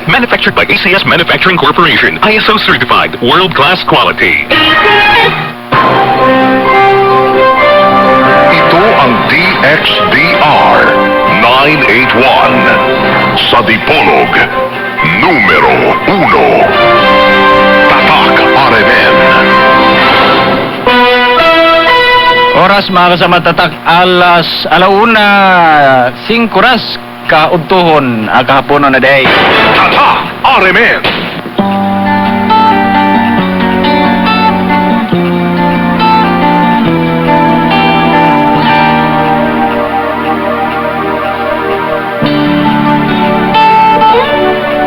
Manufactured by ACS Manufacturing Corporation. ISO certified. World-class quality. Ito ang DXDR 981 sa Dipolog, numero 1. Tatak RMN. Oras, mga kasama, tatak alas 1:05 ras kaudtuhon ang kahaponon na day. Tatak RMN.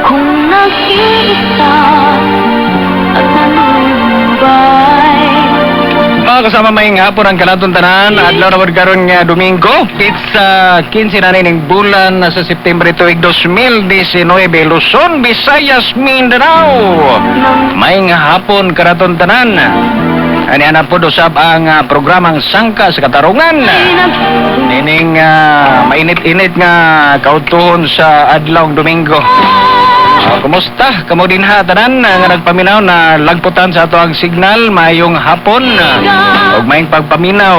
Kung nag-iisa at nanunumbay. Mga kasama, may hapon ang kanaton tanan. Adlaw na karon nga Domingo. It's 15 na ning bulan na sa September tuig 2019, Luzon, Visayas, Mindanao. May hapon kanaton tanan. Ani ana po usab ang programang Sangka sa Katarungan. Nining mainit-init nga kautuhon sa adlawng Domingo. Kumusta? Kamo din ha, tanan nga nagpaminaw na lagputan sa ato ang signal, maayong hapon ug maayong pagpaminaw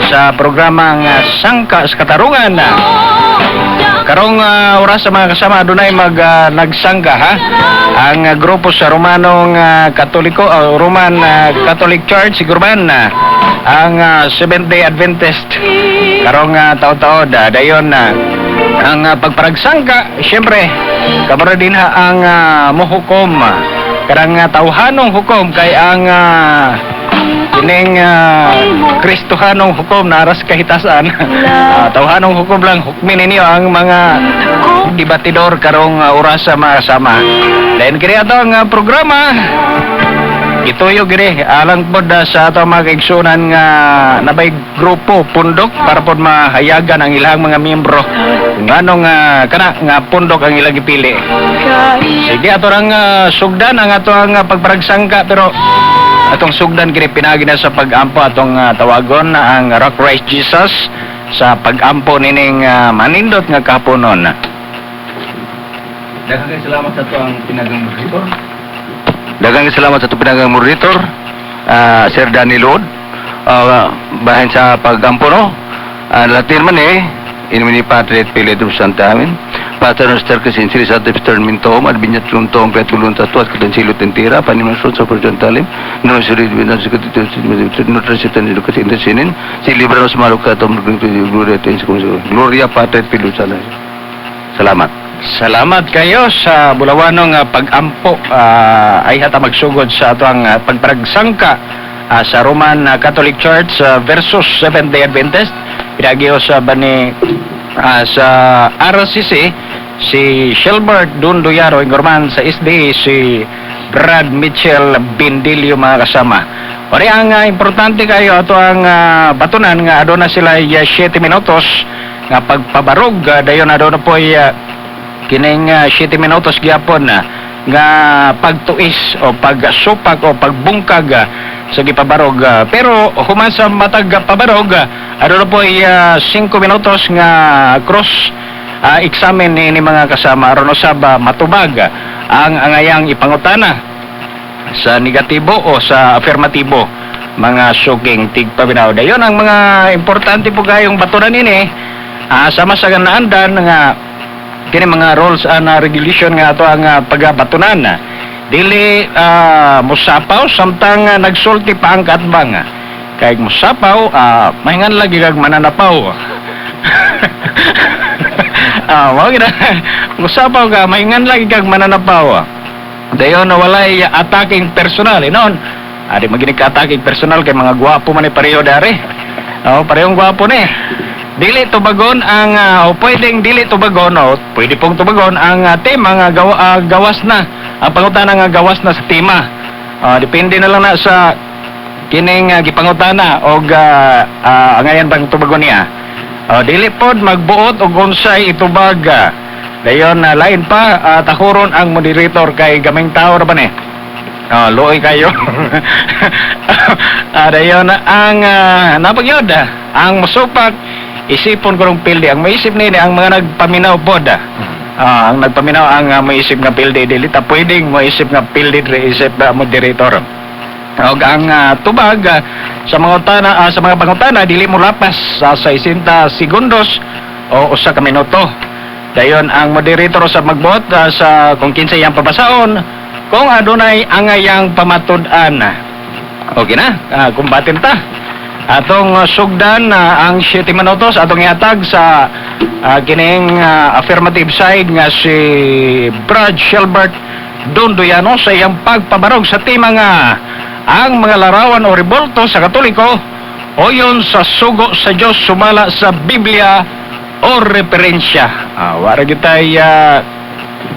sa programang Sangka sa Katarungan. Karong oras sa mga kasama, adunay mag nagsangka ha. Ang grupo sa Romanong Katoliko, Roman Catholic Church siguro man, ang Seventh Day Adventist karong taon-taon, dayon ang pagparagsangka, syempre kabaro din ha ang muhukom karang tawhanong hukom kay ang kining Kristohanong hukom na aras kahitasan. Tawhanong hukom lang hukmin ninyo ang mga debatidor karong oras sa mga kasama. Then kini ato ang programa ituyo gini alang pod sa ato mga kaigsunan nga nabay grupo pundok para pod mahayagan ang ilang mga miyembro kung anong kana nga pundok ang ilang gipili. Sige, ato rang sugdan ang ato ang pagparagsangka, pero atong sugdan kini pinagi na sa pag-ampo. Atong tawagon na ang Rock Christ Jesus sa pag-ampo nining manindot nga kahaponon. Daghang salamat sa ato ang pinagang moderator. Daghang salamat sa ato pinagang moderator, Sir Danny Lod. Bahin sa pag-ampo no. Latin man eh. In nomine Patri et Filii et Sancti Amen. Pater noster que sin siris ad mintom ad vignat luntom petulun tatuat kutensilio tentira panimasun sa perjontalim no suri binan no trasitan sinin si libranos malukatom gloria gloria Patri et Filii et. Salamat. Salamat kayo sa bulawanong pag-ampo ay hata magsugod sa ato ang pagparagsangka sa Roman Catholic Church versus Seventh Day Adventist. Pinagyo sa bani sa RCC si Shelbert Dunduyaro Ingorman, sa SDA si Brad Mitchell Bindilio, mga kasama. Ori ang importante kayo ato ang batunan nga aduna sila 7 minutos nga pagpabarog, dayon aduna po'y kining 7 minutos gyapon na nga pagtuis o pagsupak o pagbungkag sa gipabarog. Pero human sa matag pabarog, aduna po 5 minutos nga cross examine ni mga kasama aron usab matubag ang angayang ipangutana sa negatibo o sa afirmatibo, mga suking tigpaminaw. Dayon ang mga importante po kayong baturan nini sama sa naandan nga kini mga rules and regulation nga ato ang pagabatunan. Dili musapaw samtang nagsulti pa ang kaatbang. Kay musapaw, mahingan lagi kag mananapaw. Mao gid musapaw ka, mahingan lagi kag mananapaw. Dayon na walay attacking personal inon. Adi maginig ka attacking personal kay mga gwapo man ni pareho dari. Oh, parehong gwapo ni. Dili tubagon ang o pwedeng dili tubagon o pwede pong tubagon ang tema nga gawas na ang pangutana nga gawas na sa tema. Depende na lang na sa kining gipangutana og angayan bang tubagon niya. Dili pod magbuot og unsay itubag. Dayon lain pa tahuron ang moderator kay gaming tao ra ba ni. Luoy kayo. Dayon ang napagyod ang musupak isipon ko rong pildi ang maisip nini ang mga nagpaminaw pod. Ang nagpaminaw ang moisip nga pildi, dili ta pwedeng moisip nga pildi diri isip moderator. Og ang tubag sa mga utana, sa mga pangutana dili mo lapas sa 60 segundos o usa ka minuto. Dayon ang moderator sa magbuot sa kung kinsay iyang pabasaon kung adunay angayang pamatud-an. Okay na, kumbatin ta. Atong sugdan ang 7 minutos atong ihatag sa kining affirmative side nga si Brad Shelbert Dondoyano sa iyang pagpabarog sa tema nga ang mga larawan o rebulto sa Katoliko o yon sa sugo sa Diyos sumala sa Biblia o referensya. Wara kitay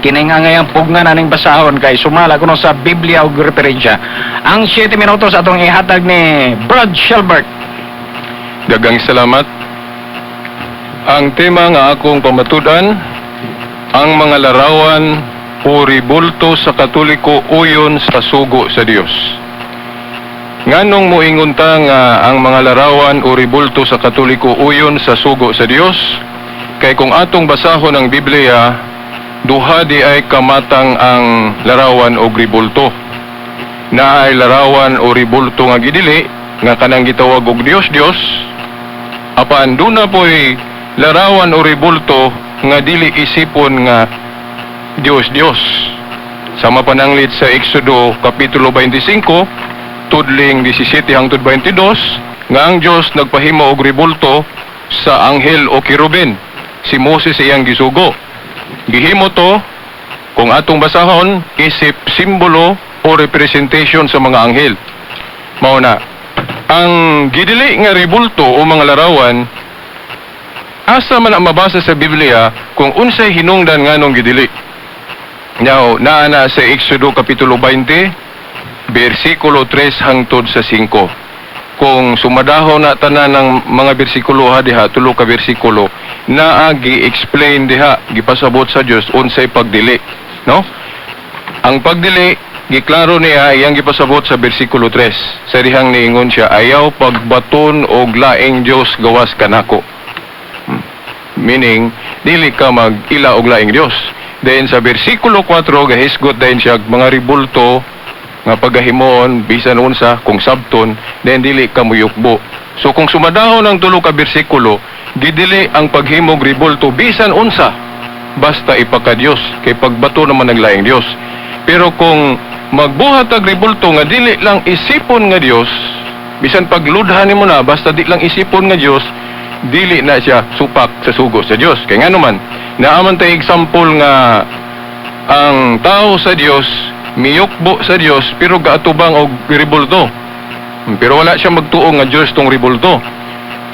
kining angayang pugnan aning basahon kay sumala kuno sa Biblia o referensya. Ang 7 minutos atong ihatag ni Brad Shelbert. Daghang salamat. Ang tema nga akong pamatud-an, ang mga larawan o rebulto sa Katoliko uyon sa sugo sa Dios. Nganong moingon ta nga ang mga larawan o rebulto sa Katoliko uyon sa sugo sa Dios? Kay kung atong basahon ang Biblia, duha di ay kamatang ang larawan o rebulto. Naay larawan o rebulto nga gidili nga kanang gitawag og Dios Dios, apan duna po'y larawan o rebulto nga dili isipon nga Dios Dios. Sa mapananglit sa Exodo kapitulo 25 tudling 17 hangtod 22 nga ang Dios nagpahimo og rebulto sa anghel o kerubin. Si Moses iyang gisugo. Gihimo to, kung atong basahon, isip simbolo o representation sa mga anghel. Mao na ang gidili nga rebulto o mga larawan, asa man ang mabasa sa Biblia kung unsay hinungdan nganong gidili? Now, naa na sa Exodo kapitulo 20, bersikulo 3 hangtod sa 5. Kung sumadahon na tanan ng mga bersikulo ha diha, tulo ka bersikulo, naa gi-explain diha, gipasabot sa Dios unsay pagdili, no? Ang pagdili, giklaro niya iyang gipasabot sa bersikulo 3. Sa dihang niingon siya, "Ayaw pagbaton og laing Dios gawas kanako." Meaning, dili ka mag-ila og laing Dios. Then sa bersikulo 4, gahisgot din siya mga ribulto nga pagahimoon bisan unsa kung sabton, then dili ka muyukbo. So kung sumadahon ang tulo ka bersikulo, gidili ang paghimog ribulto bisan unsa basta ipakadiyos kay pagbato naman ng laing Dios. Pero kung magbuhat og ribulto nga dili lang isipon nga Dios, bisan pagludhan nimo na basta di lang isipon nga Dios, dili na siya supak sa sugo sa Dios. Kay ngano man, naa man tay example nga ang tao sa Dios miyukbo sa Dios pero gaatubang og ribulto. Pero wala siya magtuo nga Dios tong ribulto.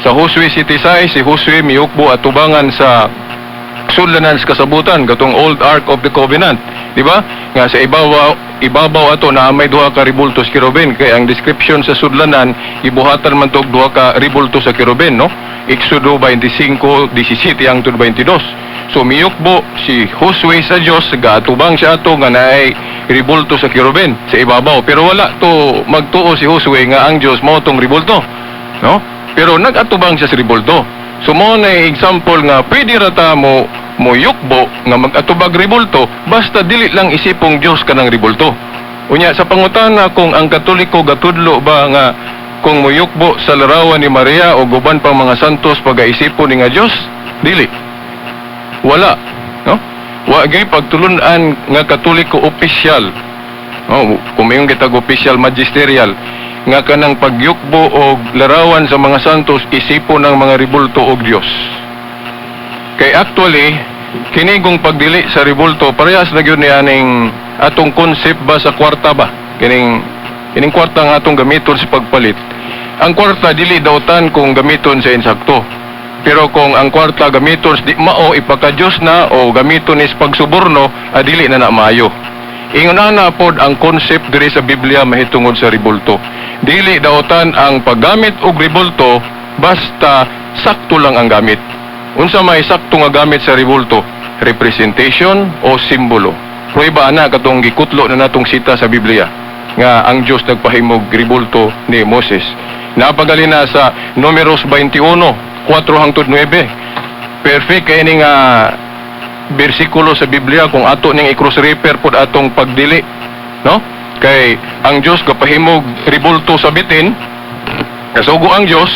Sa Josue 7:6, si Josue miyukbo atubangan sa sudlanan sa kasabutan katong old Ark of the Covenant, di ba? Nga sa ibabaw ato na may duha ka ribulto sa kerubin kay ang description sa sudlanan ibuhatan man tog duha ka ribulto sa kerubin, no? Exodo 25:17 hangtod 22. So miyukbo si Josue sa Dios, gaatubang siya ato nga naay ribulto sa kerubin sa ibabaw, pero wala to magtuo si Josue nga ang Dios mao tong ribulto, no? Pero nagatubang siya sa ribulto. So mo na example nga pwede ra ta mo moyukbo nga mag-atubag ribulto basta dili lang isipong Dios kanang ribulto. Unya sa pangutana kung ang Katoliko gatudlo ba nga kung moyukbo sa larawan ni Maria o guban pang mga santos pagaisipon ni nga Dios, dili. Wala, no? Wa gyud pagtulun-an nga Katoliko opisyal. Oh, kung mayon kitag official magisterial nga kanang pagyukbo og larawan sa mga santos isipon ng mga ribulto og Dios. Kay actually, kini kung pagdili sa ribulto parehas na gyud ni aning atong concept ba sa kwarta ba? Kining kwarta nga atong gamiton sa pagpalit. Ang kwarta dili dautan kung gamiton sa insakto. Pero kung ang kwarta gamiton sa di mao, ipaka-Diyos na o gamiton is pagsuborno, dili na na maayo. Ingon ana pod ang concept diri sa Biblia mahitungod sa ribulto. Dili dautan ang paggamit og ribulto basta sakto lang ang gamit. Unsa may sakto nga gamit sa ribulto? Representation o simbolo. Prueba ana katong gikutlo na natong sita sa Biblia nga ang Dios nagpahimog ribulto ni Moses. Napagali na sa Numeros 21, 4 hangtod 9. Perfect kay ni nga bersikulo sa Biblia kung ato ning i-cross refer pod atong pagdili, no? Kay ang Dios gapahimog ribulto sa bitin, gasugo ang Dios,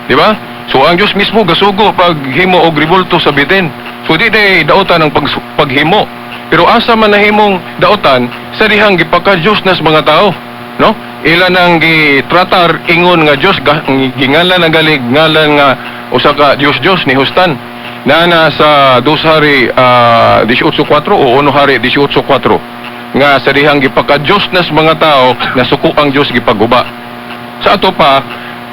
di ba? So ang Dios mismo gasugo paghimo og ribulto sa bitin. So di day daotan ang paghimo. Pero asa man nahimong daotan sa dihang gipaka Dios nas mga tao, no? Ila nang gitratar ingon nga Dios, gingalan ang galig ngalan nga usa ka Dios Dios ni Hustan. Na sa 2 Hari 18:4 o 1 Hari 18:4 nga sa dihang gipaka Dios nas mga tao, nasuko ang Dios, gipaguba. Sa ato pa,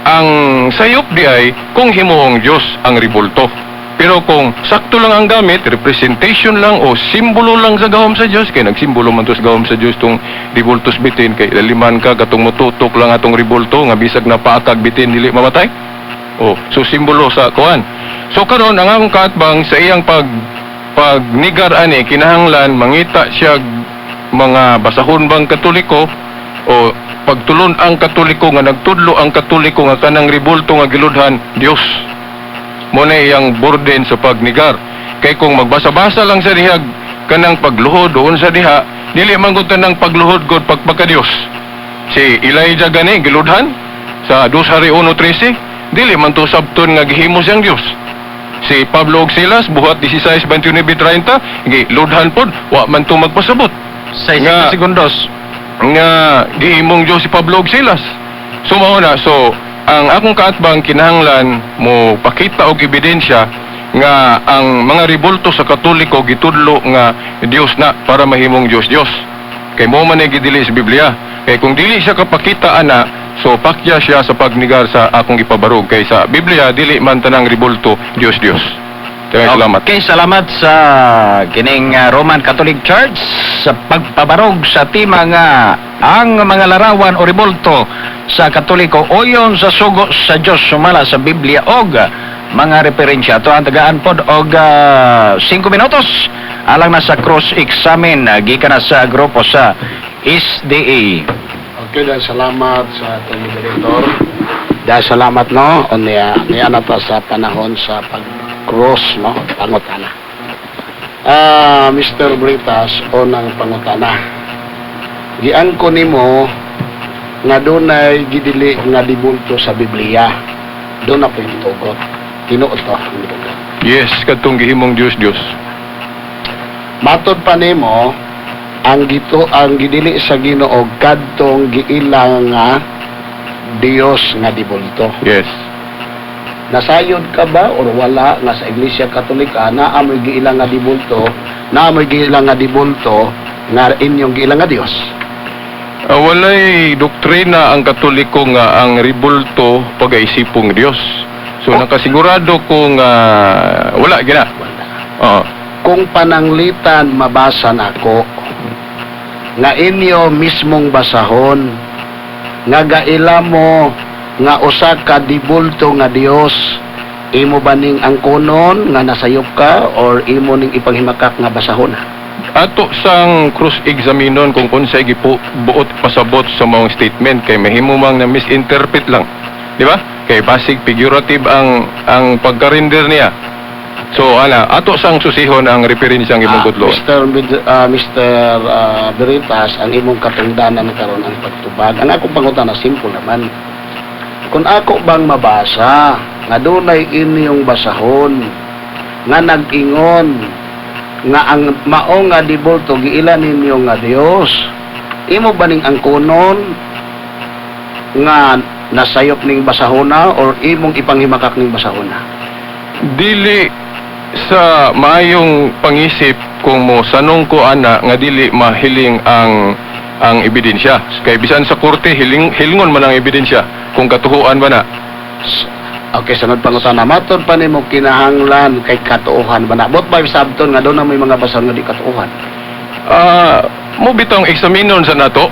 ang sayop di ay kung himuong Dios ang ribulto. Pero kung sakto lang ang gamit, representation lang o simbolo lang sa gahom sa Dios, kay nagsimbolo man to sa gahom sa Dios tong ribultos bitin, kay laliman ka katong motutok lang atong ribulto nga bisag na paakag bitin dili mamatay. O, so simbolo sa kuan. So karon ang akong kaatbang sa iyang pagnigar ani, kinahanglan mangita siya mga basahon bang Katoliko o pagtulon ang Katoliko nga nagtudlo ang Katoliko nga kanang ribulto nga giludhan Dios. Mo na iyang burden sa pagnigar. Kay kung magbasa-basa lang sa dihag kanang pagluhod doon sa diha, dili man gud tanang pagluhod god pagpaka-Dios. Si Elijah gani giludhan sa 2 Hari 1:13, dili man to sabton nga gihimo siyang Dios. Si Pablo ug Silas, Buhat 16:29-30, giludhan pod, wa man to magpasabot Sa segundos. Nga gihimong Dios si Pablo ug Silas. So mao na, so ang akong kaatbang, kinahanglan mo pakita og ebidensya nga ang mga ribulto sa Katoliko gitudlo nga Dios na para mahimong Dios Dios. Kay mo man ay gidili sa Biblia. Kay kung dili siya kapakita ana, so pakya siya sa pagnigar sa akong ipabarog, kay sa Biblia dili man tanang ribulto Dios Dios. Kaya salamat. Okay, salamat sa kining Roman Catholic Church sa pagpabarog sa tema nga ang mga larawan o ribulto sa Katoliko oyon sa sugo sa Dios sumala sa Biblia og mga referensya. Ato ang tagaan pod og 5 minutos alang na sa cross examine gikan na sa grupo sa SDA. Okay, dahil salamat sa atong moderator. Dahil salamat, no, o niya, niya na ta sa panahon sa pag-cross, no, pangutana. Mr. Britas, o ng pangutana. Giangko nimo nga dunay gidili nga dibulto sa Biblia. Doon na po yung tugot. Tinuod to ang tugot? Yes, kadtong gihimong Dios Dios. Matod pa nimo, ang gito ang gidili sa Ginoo kadtong giila nga Dios nga dibulto. Yes. Nasayod ka ba or wala nga sa Iglesia Katolika naa moy giila nga dibulto, naa moy giila nga dibulto nga inyong giila nga Dios? Walay doktrina ang Katoliko nga ang ribulto pagaisipong Dios. So nakasigurado ko nga wala gina. Wala. Oo. Kung pananglitan mabasa nako nga inyo mismong basahon nga gaila mo nga usa ka dibulto nga Dios, imo ba ning angkonon nga nasayop ka or imo ning ipanghimakak nga basahon? Ato sang cross-examinon kung unsay gipu buot pasabot sa maong statement, kay mahimo mang na misinterpret lang. Di ba? Kay basig figurative ang pagka-render niya. So ana, ato sang susihon ang referensyang imong kutlo. Mr. Veritas, ang imong katungdanan karon ang pagtubag. Ang akong pangutana simple naman. Kung ako bang mabasa nga dunay inyong basahon nga nag-ingon nga ang mao nga dibulto giila ninyo nga Dios, imo ba ning angkonon nga nasayop ning basahona or imong ipanghimakak ning basahona? Dili sa maayong pangisip kung mo sanong ko ana nga dili mahiling ang ebidensya. Kay bisan sa korte, hiling hilingon man ang ebidensya kung katuhuan ba na. Okay, sunod pangutana. Matod pa nimo kinahanglan kay katuohan ba na? Bot ba sabton nga doon na may mga basahon nga di katuohan? Mo bitong eksaminon sa nato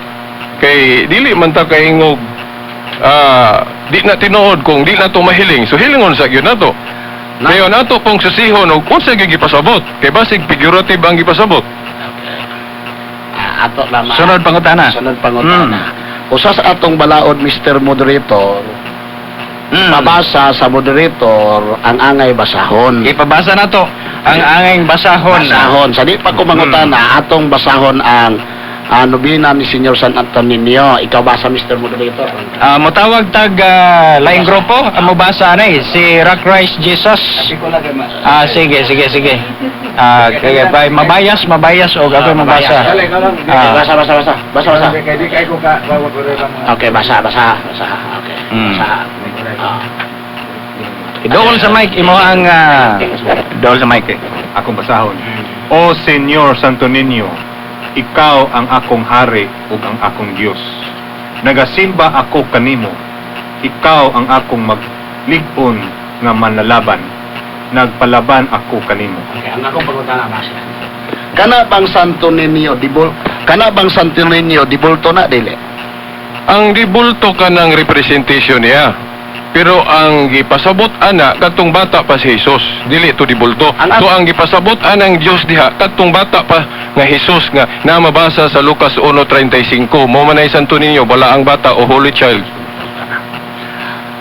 kay dili man ta kaingog di na tinuod kung di na to mahiling. So hilingon sa gyud nato. Dayon nato pong susihon og unsa gyud gipasabot, kay basig figurative ang gipasabot. Ato lamang. Sunod pangutana. Sunod pangutana. Usa sa atong balaod, Mr. Moderator, pabasa sa moderator ang angay basahon. Ipabasa na to. Ang anging basahon. Basahon. Sa di pa ko mangutana, atong basahon ang nobina ni Senyor San Antonio. Ikaw basa, Mr. Moderator. Motawag tag laing grupo, ang mobasa na eh, si Rock Rice Jesus. Sige, sige, sige. Kaya bay mabayas, mabayas og ako mabasa. Basa, basa, basa. Basa, basa. Okay, basa, basa, basa. Okay. Basa. Dool sa mic imo ang dool sa mic. Eh. Akong basahon. O Senyor Santo Niño, ikaw ang akong hari ug ang akong Dios. Nagasimba ako kanimo. Ikaw ang akong maglig-on nga manlalaban. Nagpalaban ako kanimo. Okay, ang akong pangutana basa. Kana bang Santo Niño dibul kana bang Santo Niño dibulto na dili? Ang dibulto ka ng representation niya. Pero ang gipasabot ana kadtong bata pa si Jesus, dili to dibulto. So ang gipasabot anang Dios diha kadtong bata pa nga Jesus nga na mabasa sa Lucas 1:35. Mo man ay Santo Niño bala ang bata o Holy Child.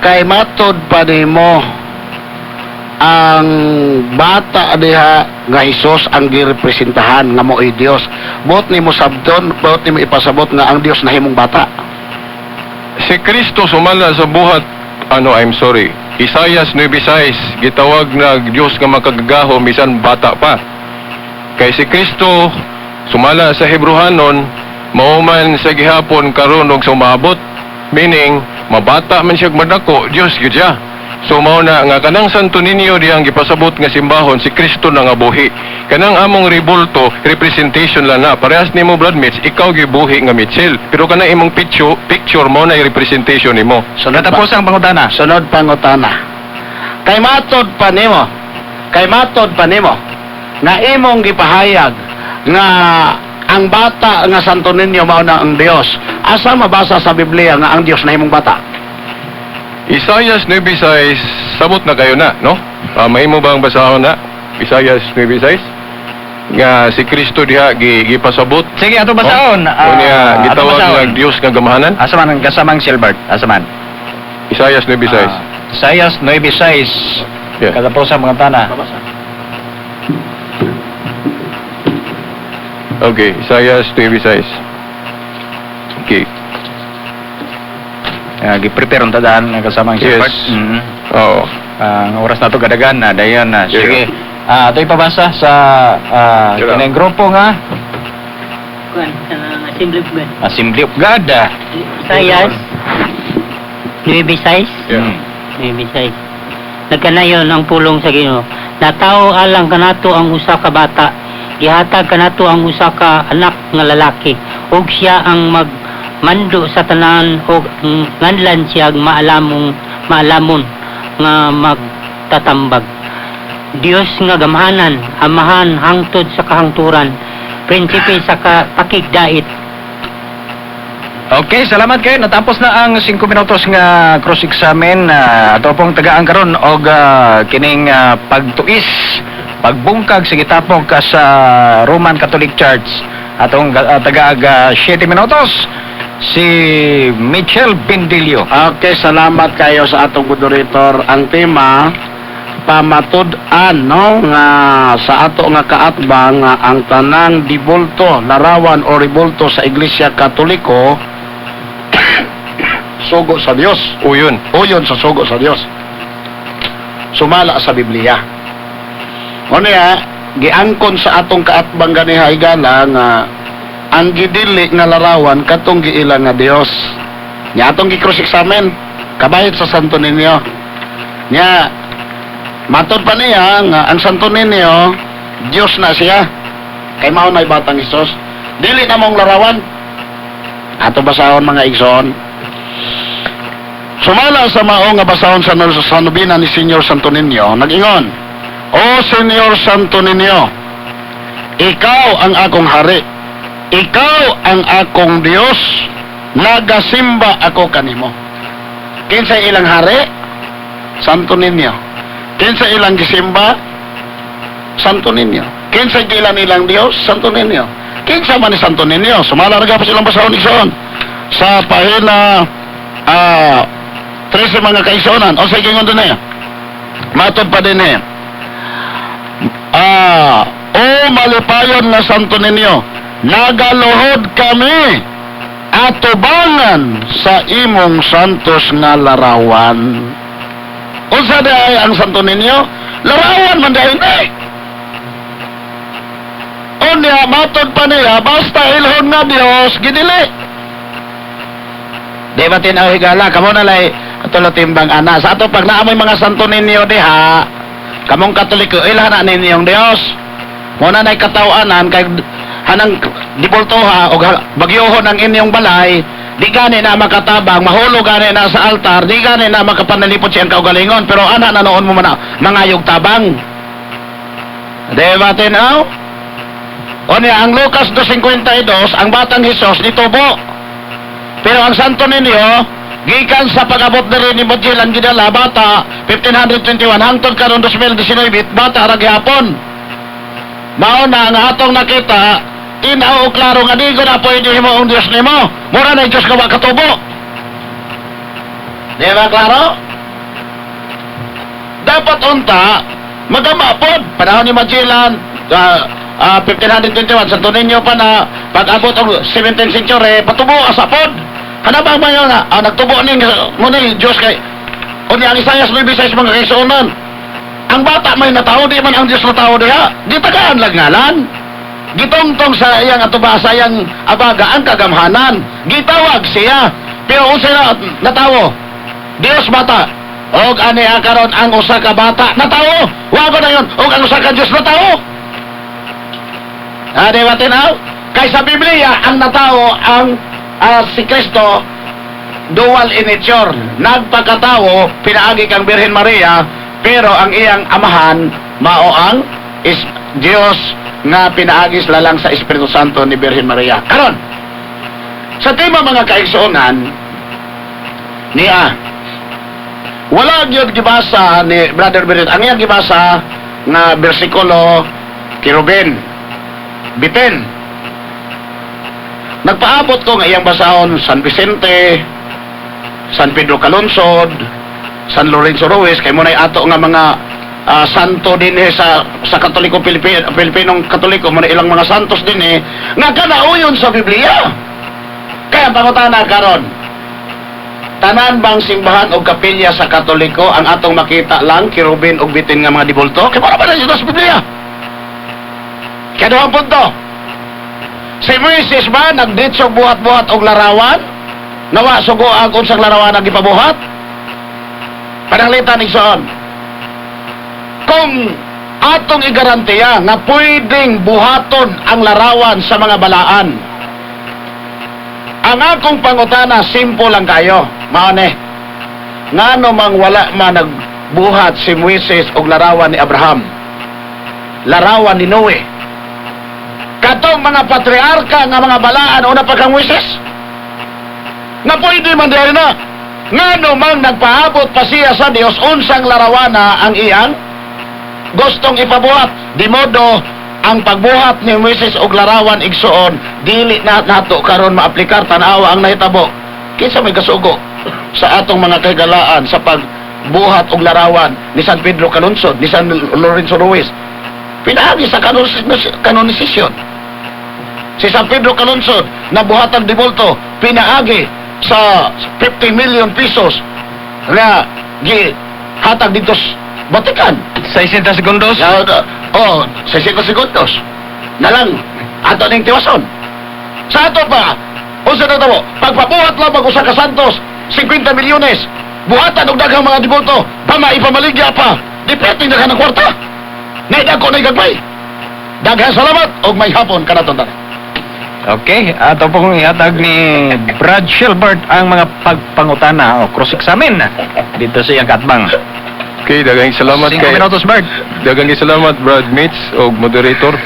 Kay matod pa nimo ang bata diha nga Hesus ang girepresentahan nga mo'y Dios. Buot nimo sabton, buot nimo ipasabot nga ang Dios nahimong bata. Si Kristo sumala sa buhat ano, I'm sorry. Isayas 9:6 gitawag na Dios nga makagagahom bisan bata pa. Kay si Kristo sumala sa Hebrohanon mao man sa gihapon karon og sumabot. Meaning mabata man siya madako, Dios gyud siya. So mao na nga kanang Santo Niño diyang gipasabot nga simbahon si Kristo na nga buhi. Kanang among rebulto representation lang na. Parehas nimo Brad Mitch, ikaw gibuhi nga Mitchell. Pero kanang imong picture, picture mo na representation nimo. Sunod pa, Natapos ang pangutana. Sunod pangutana. Kay matod pa nimo, kay matod pa nimo nga imong gipahayag nga ang bata nga Santo Niño mao na ang Dios. Asa mabasa sa Biblia nga ang Dios nahimong bata? Isayas 9:6, sabot na kayo na, no? Mahimo bang basahon na? Isayas 9:6 nga si Kristo diha gi, gipasabot. Sige, ato basahon. Oh? Unya Ato gitawag basahon. nga Dios nga gamahanan. Asa man ang kasamang Silbert? Asa man? Isayas 9:6. Isayas 9:6. Yeah. Katapos ang pangutana. Okay, Isayas 9:6. Okay. Gi-prepare ang tadaan ang kasamang Yes. Silbert. Oo. Ang oras na to gadagan na dayon na. Yeah. Sige. Ato ipabasa sa Yeah. kining grupo nga Kuan, kanang Assembly of God. Assembly of God. Isaias, 9:6. Yeah. 9:6. Nagkanayon ang pulong sa Ginoo. Natawo alang kanato ang usa ka bata, gihatag kanato ang usa ka anak nga lalaki, ug siya ang magmando sa tanan ug nganlan siya ang maalamong maalamon nga magtatambag. Dios nga gamhanan, amahan hangtod sa kahangturan, prinsipe sa pakigdait. Okay, salamat kayo. Natapos na ang 5 minutos nga cross-examine. Ato pong tagaan karon og kining pagtuis, pagbungkag sa gitapok ka sa Roman Catholic Church. Atong tagaag 7 minutos si Michel Bendilio. Okay, salamat kayo sa atong moderator. Ang tema pamatud-an, no, nga sa ato nga kaatbang nga ang tanang dibulto, larawan o rebulto sa Iglesia Katoliko sugo sa Dios. Uyon. Uyon sa sugo sa Dios. Sumala sa Biblia. O niya, giangkon sa atong kaatbang ganiha higala nga ang gidili nga larawan katong giila nga Dios. Nya atong gi-cross examine kabayad sa Santo Niño. Nya matod pa niya nga ang Santo Niño Dios na siya. Kay mao na'y batang Hesus. Dili na mong larawan. Ato basahon mga igsoon. Sumala sa mao nga basahon sa nobina ni Senyor Santo Niño, nag-ingon, O Senyor Santo Niño, ikaw ang akong hari, ikaw ang akong Dios, nagasimba ako kanimo. Kinsa ilang hari? Santo Niño. Kinsa ilang gisimba? Santo Niño. Kinsa ilang ilang Dios? Santo Niño. Kinsa man ni Santo Niño? Sumala ra pa silang basahon igsoon. Sa pahina 13 mga kaigsuonan, o sa ingon din eh. Matod pa din eh. Ah, o malipayon nga Santo Niño, nagaluhod kami atubangan sa imong santos nga larawan. Unsa diay ang Santo Niño? Larawan man diay ni. Unya, matod pa niya, basta ilhon nga Dios, gidili. Di ba tinaw higala, kamo na lay tulo timbang ana. Sa ato pag naamoy mga Santo Niño diha, kamong Katoliko, ilhan na ninyong Dios. Muna na'y katawanan kay hanang dibultoha o bagyohon ang inyong balay, di gani na makatabang, mahulog gani na sa altar, di gani na makapanalipot siyang kaugalingon, pero ana na noon mo man mangayog tabang. Di ba tinaw? O niya, ang Lucas 2:52, ang batang Hesus nitubo. Pero ang Santo Niño, gikan sa pag-abot na rin ni Magellan gidala, bata, 1521, hangtod karon 2019, bata ra gihapon. Mao na ang atong nakita, tinaw o klaro nga di ko na pwede himo ang Diyos nimo. Mura na Diyos nga wa katubo. Di ba klaro? Dapat unta, magama pod. Panahon ni Magellan, 1521, Santo Niño pa na, pag-abot og 17th century, patubo asa pod. Kana ba mayo na, nagtubo ni mo ni Diyos kay unya ang Isayas 9:6, mga kaigsuonan. Ang bata may natawo, di man ang Diyos natawo diha. Gitagaan lang ngalan. Gitungtong sa iyang atuba sa iyang abaga ang kagamhanan. Gitawag siya. Pero unsa na natawo? Dios bata. Og ani karon ang usa ka bata natawo. Wa ba na yun? Og ang usa ka Dios natawo. Ah, di ba tinaw? Kay sa Biblia, ang natawo ang si Kristo dual in nature. Nagpakatawo, pinaagi kang Birhen Maria, pero ang iyang amahan mao ang is Dios nga pinaagi lalang sa Espiritu Santo ni Birhen Maria. Karon, sa tema mga kaigsuonan, niya, wala gyud gibasa ni Brother Berit. Ang iyang gibasa nga bersikulo, Kerubin, Bitin. Nagpaabot ko nga iyang basahon San Vicente, San Pedro Calungsod, San Lorenzo Ruiz, kay mo ato nga mga santo dinhi sa Katoliko Pilipino, Pilipinong Katoliko mo ilang mga santos dinhi nga kanauyon sa Biblia. Kaya pangutana karon, tanan bang simbahan o kapilya sa Katoliko ang atong makita lang kerubin ug bitin nga mga dibulto? Kay para ba na sila sa Biblia? Kaya duhang punto. Si Moises ba nagditso buhat-buhat og larawan? Nawa sugo ang unsang larawan ang gipabuhat? Pananglitan, igsoon. Kung atong igarantiya nga pwedeng buhaton ang larawan sa mga balaan, ang akong pangutana, simple lang kayo. Mao ni. Ngano mang wala man nagbuhat si Moises og larawan ni Abraham? Larawan ni Noe? Katong mga patriarka nga mga balaan una pa kang Moises? Nga pwede man diri na. Ngano mang nagpaabot pa siya sa Dios unsang larawana ang iyang gustong ipabuhat? Di modo ang pagbuhat ni Moises og larawan, igsoon, dili na nato karon maaplikar. Tan-awa ang nahitabo. Kinsa may gasugo sa atong mga kahigalaan sa pagbuhat og larawan ni San Pedro Calungsod, ni San Lorenzo Ruiz? Pinaagi sa canonisasyon. Si San Pedro Calungsod na buhatag dibulto, pinaagi sa 50 million pesos nga gihatag dito sa Vatican. 60 segundos. Ya, oh, 60 segundos. Na lang, ato ning tiwason. Sa ato pa, unsa na tamo? Pagpabuhat lamang usa ka santos, 50 milyones. Buhatan og daghang mga dibulto, pama ipamaligya pa. Di perting daghan ng kwarta. Naidagko na gagmay. Daghang salamat og may hapon kanaton tanan. Okay, ato pong ihatag ni Brad Shilbert ang mga pagpangutana o cross-examine dito sa iyang katbang. Okay, daghang salamat 5 kay minutos, Bert. Daghang salamat, Brad Mitch og moderator.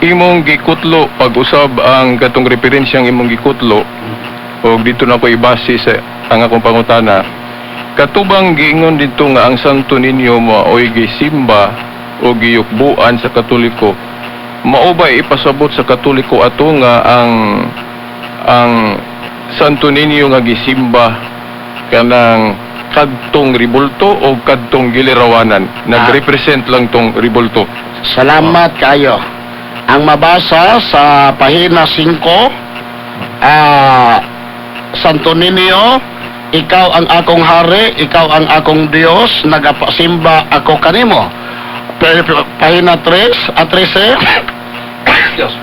Imong gikutlo pag-usab ang katong referensyang imong gikutlo og dito na ko ibase sa ang akong pangutana. Katubang giingon dito nga ang Santo Niño maoy gisimba o giyukbuan sa Katoliko. Mao ba ipasabot sa Katoliko ato nga ang Santo Niño nga gisimba kanang Kadtong ribulto o kadtong gilirawanan? Nagrepresent lang tong ribulto. Salamat kayo. Ang mabasa sa pahina 5, Santo Niño, ikaw ang akong hari, ikaw ang akong Diyos, nagapasimba ako kanimo. Pahina 3 at 13, Diyos.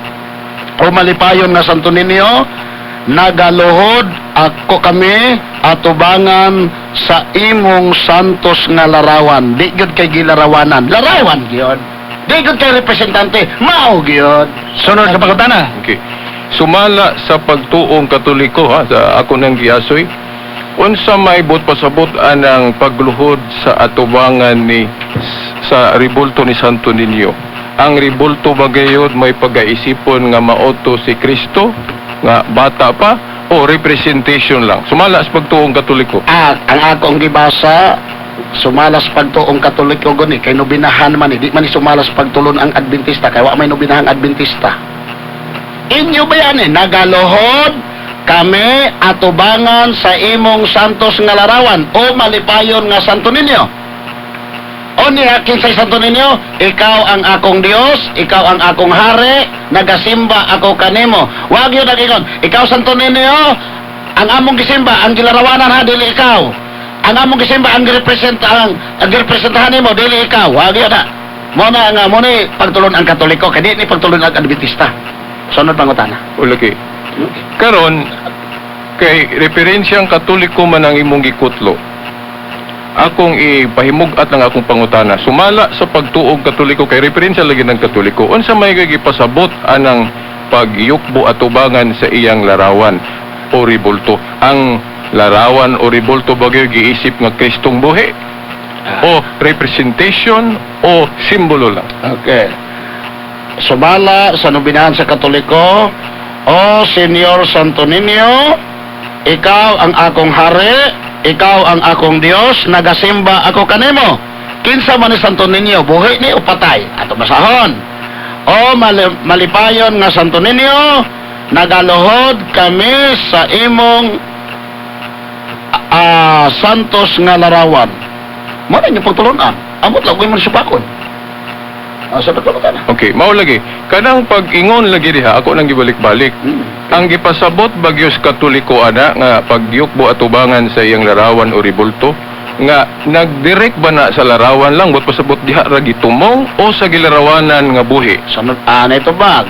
O malipayon nga Santo Niño, nagaluhod ako kami atubangan sa imong santos nga larawan. Di gyud kay gilarawanan. Larawan gyud. Di gyud kay representante. Mao gyud. Sunod sa pangutana. Okay. Sumala sa pagtuong Katoliko ha, sa ako nang giasoy, unsa may buot pasabot anang pagluhod sa atubangan ni sa ribulto ni Santo Niño? Ang ribulto ba gayod may pagaisipon nga maoto si Kristo nga bata pa o representation lang? Sumala sa pagtuong Katoliko. Ah, ang akong gibasa sumalas pagtuong Katoliko guni kay nobinahan man eh. Di man ni sumalas pagtulon ang Adventista kay wa may nobinahang Adventista. Inyo ba yan eh? Nagaluhod kami atubangan sa imong santos nga larawan o malipayon nga Santo Niño. O niya, kinsay Santo Niño, ikaw ang akong Dios, ikaw ang akong hari, nagasimba ako kanimo. Wag yun ang ingon, ikaw Santo Niño, ang among gisimba, ang gilarawanan ha, dili ikaw. Ang among gisimba, ang girepresent ang girepresentahan nimo, dili ikaw. Wag yun ha. Mo na nga mo ni pagtulon ang Katoliko, kay di ni pagtulon ang Adventista. Sunod pangutana. O lagi. Karon kay referensyang Katoliko man ang imong gikutlo. Akong ipahimug-at lang akong pangutana. Sumala sa pagtuog Katoliko kay referensya lagi ng Katoliko. Unsa may gipasabot anang pagyukbo atubangan sa iyang larawan o ribulto? Ang larawan o ribulto bagay giisip nga Kristong buhi o representation o simbolo lang? Okay. Sumala sa nobinahan sa Katoliko, O Senyor Santo Niño, ikaw ang akong hari, ikaw ang akong Dios, nagasimba ako kanimo. Kinsa man ni Santo Niño, buhi ni o patay? Ato basahon. O malipayon nga Santo Niño, nagaluhod kami sa imong santos nga larawan. Mo na inyong pagtulunan. Amot lang ko imong supakon. Ah, sa pagtulunan. Okay, mao lagi. Kanang pag-ingon lagi diha ako nang gibalik-balik. Ang gipasabot bagyos Katoliko ana nga pagyukbo atubangan sa iyang larawan o ribulto nga nagdirect ba na sa larawan lang, but pasabot diha ra gitumong o sa gilarawanan nga buhi? Sunod, na ito bag.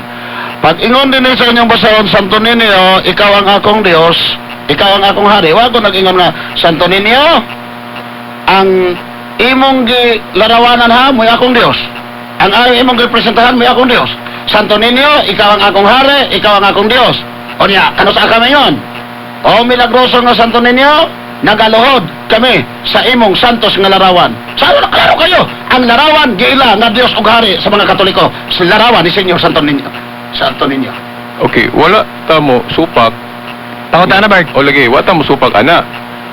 Pag ingon din sa inyong basahon, Santo Niño, ikaw ang akong Diyos, ikaw ang akong hari. Wa ko nag-ingon nga, Santo Niño, ang imong gilarawanan ha, mo'y akong Diyos. Ang imong gipresentahan, mo'y akong Diyos. Santo Niño, ikaw ang akong hari, ikaw ang akong Diyos. O niya, kano sa kami yun? O milagroso nga Santo Niño, nagaluhod kami sa imong santos nga larawan. Sa na klaro kayo, ang larawan giila nga Dios ug hari sa mga Katoliko, sa larawan ni Senyor Santo Niño. Santo Niño. Okay, wala ta mo supak. Pangutana, Bert. O lagi, wala ta mo supak ana.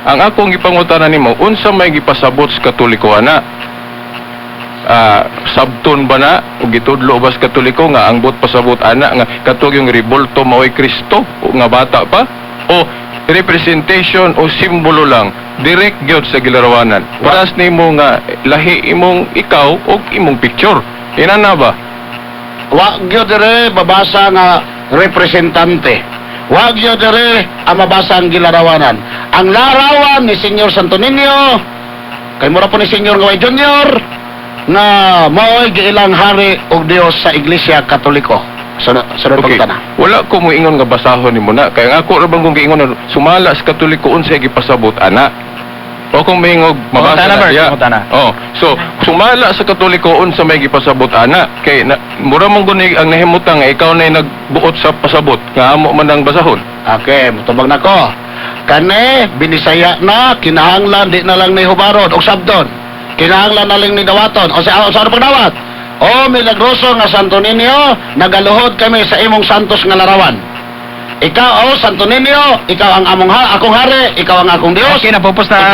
Ang akong gipangutana nimo, unsa may gipasabot sa Katoliko ana? Ah, sabton ba na o gitudlo ba sa Katoliko nga ang buot pasabot ana nga katog yung ribulto mao'y Kristo o nga bata pa o representation o simbolo lang, direct gyud sa gilarawanan? Paras nimo nga lahi imong ikaw o imong picture inana ba? Wa gyud dire babasa nga representante. Wa gyud dire ang mabasa ang gilarawanan. Ang larawan ni Senyor Santo Niño kay mura po ni Senyor nga way Junior nga mao'y giilang hari ug Dios sa Iglesia Katoliko. Sunod sunod Okay. pangutana. Wala ko moingon nga basahon nimo na. Kaya nga ako ra bang kung giingon na sumala sa Katoliko unsay gipasabot ana. O kung maingog mabasa Pangutana, na Bert, siya. pangutana. Oh, so sumala sa Katoliko unsa may gipasabot ana kay na, mura mong guni ang nahimutang nga ikaw na nagbuot sa pasabot nga amo man ang basahon. Okay, mutubag na ko. Kani, binisaya na, kinahanglan, di na lang ni Hubaron, o sabdon. Kinahanglan na lang ni Dawaton. O sa ano pagdawat? O milagroso nga Santo Niño, nagaluhod kami sa imong santos nga larawan. Ikaw, o Santo Niño, ikaw ang among akong hari, ikaw ang akong Dios. Okay, napupos na ang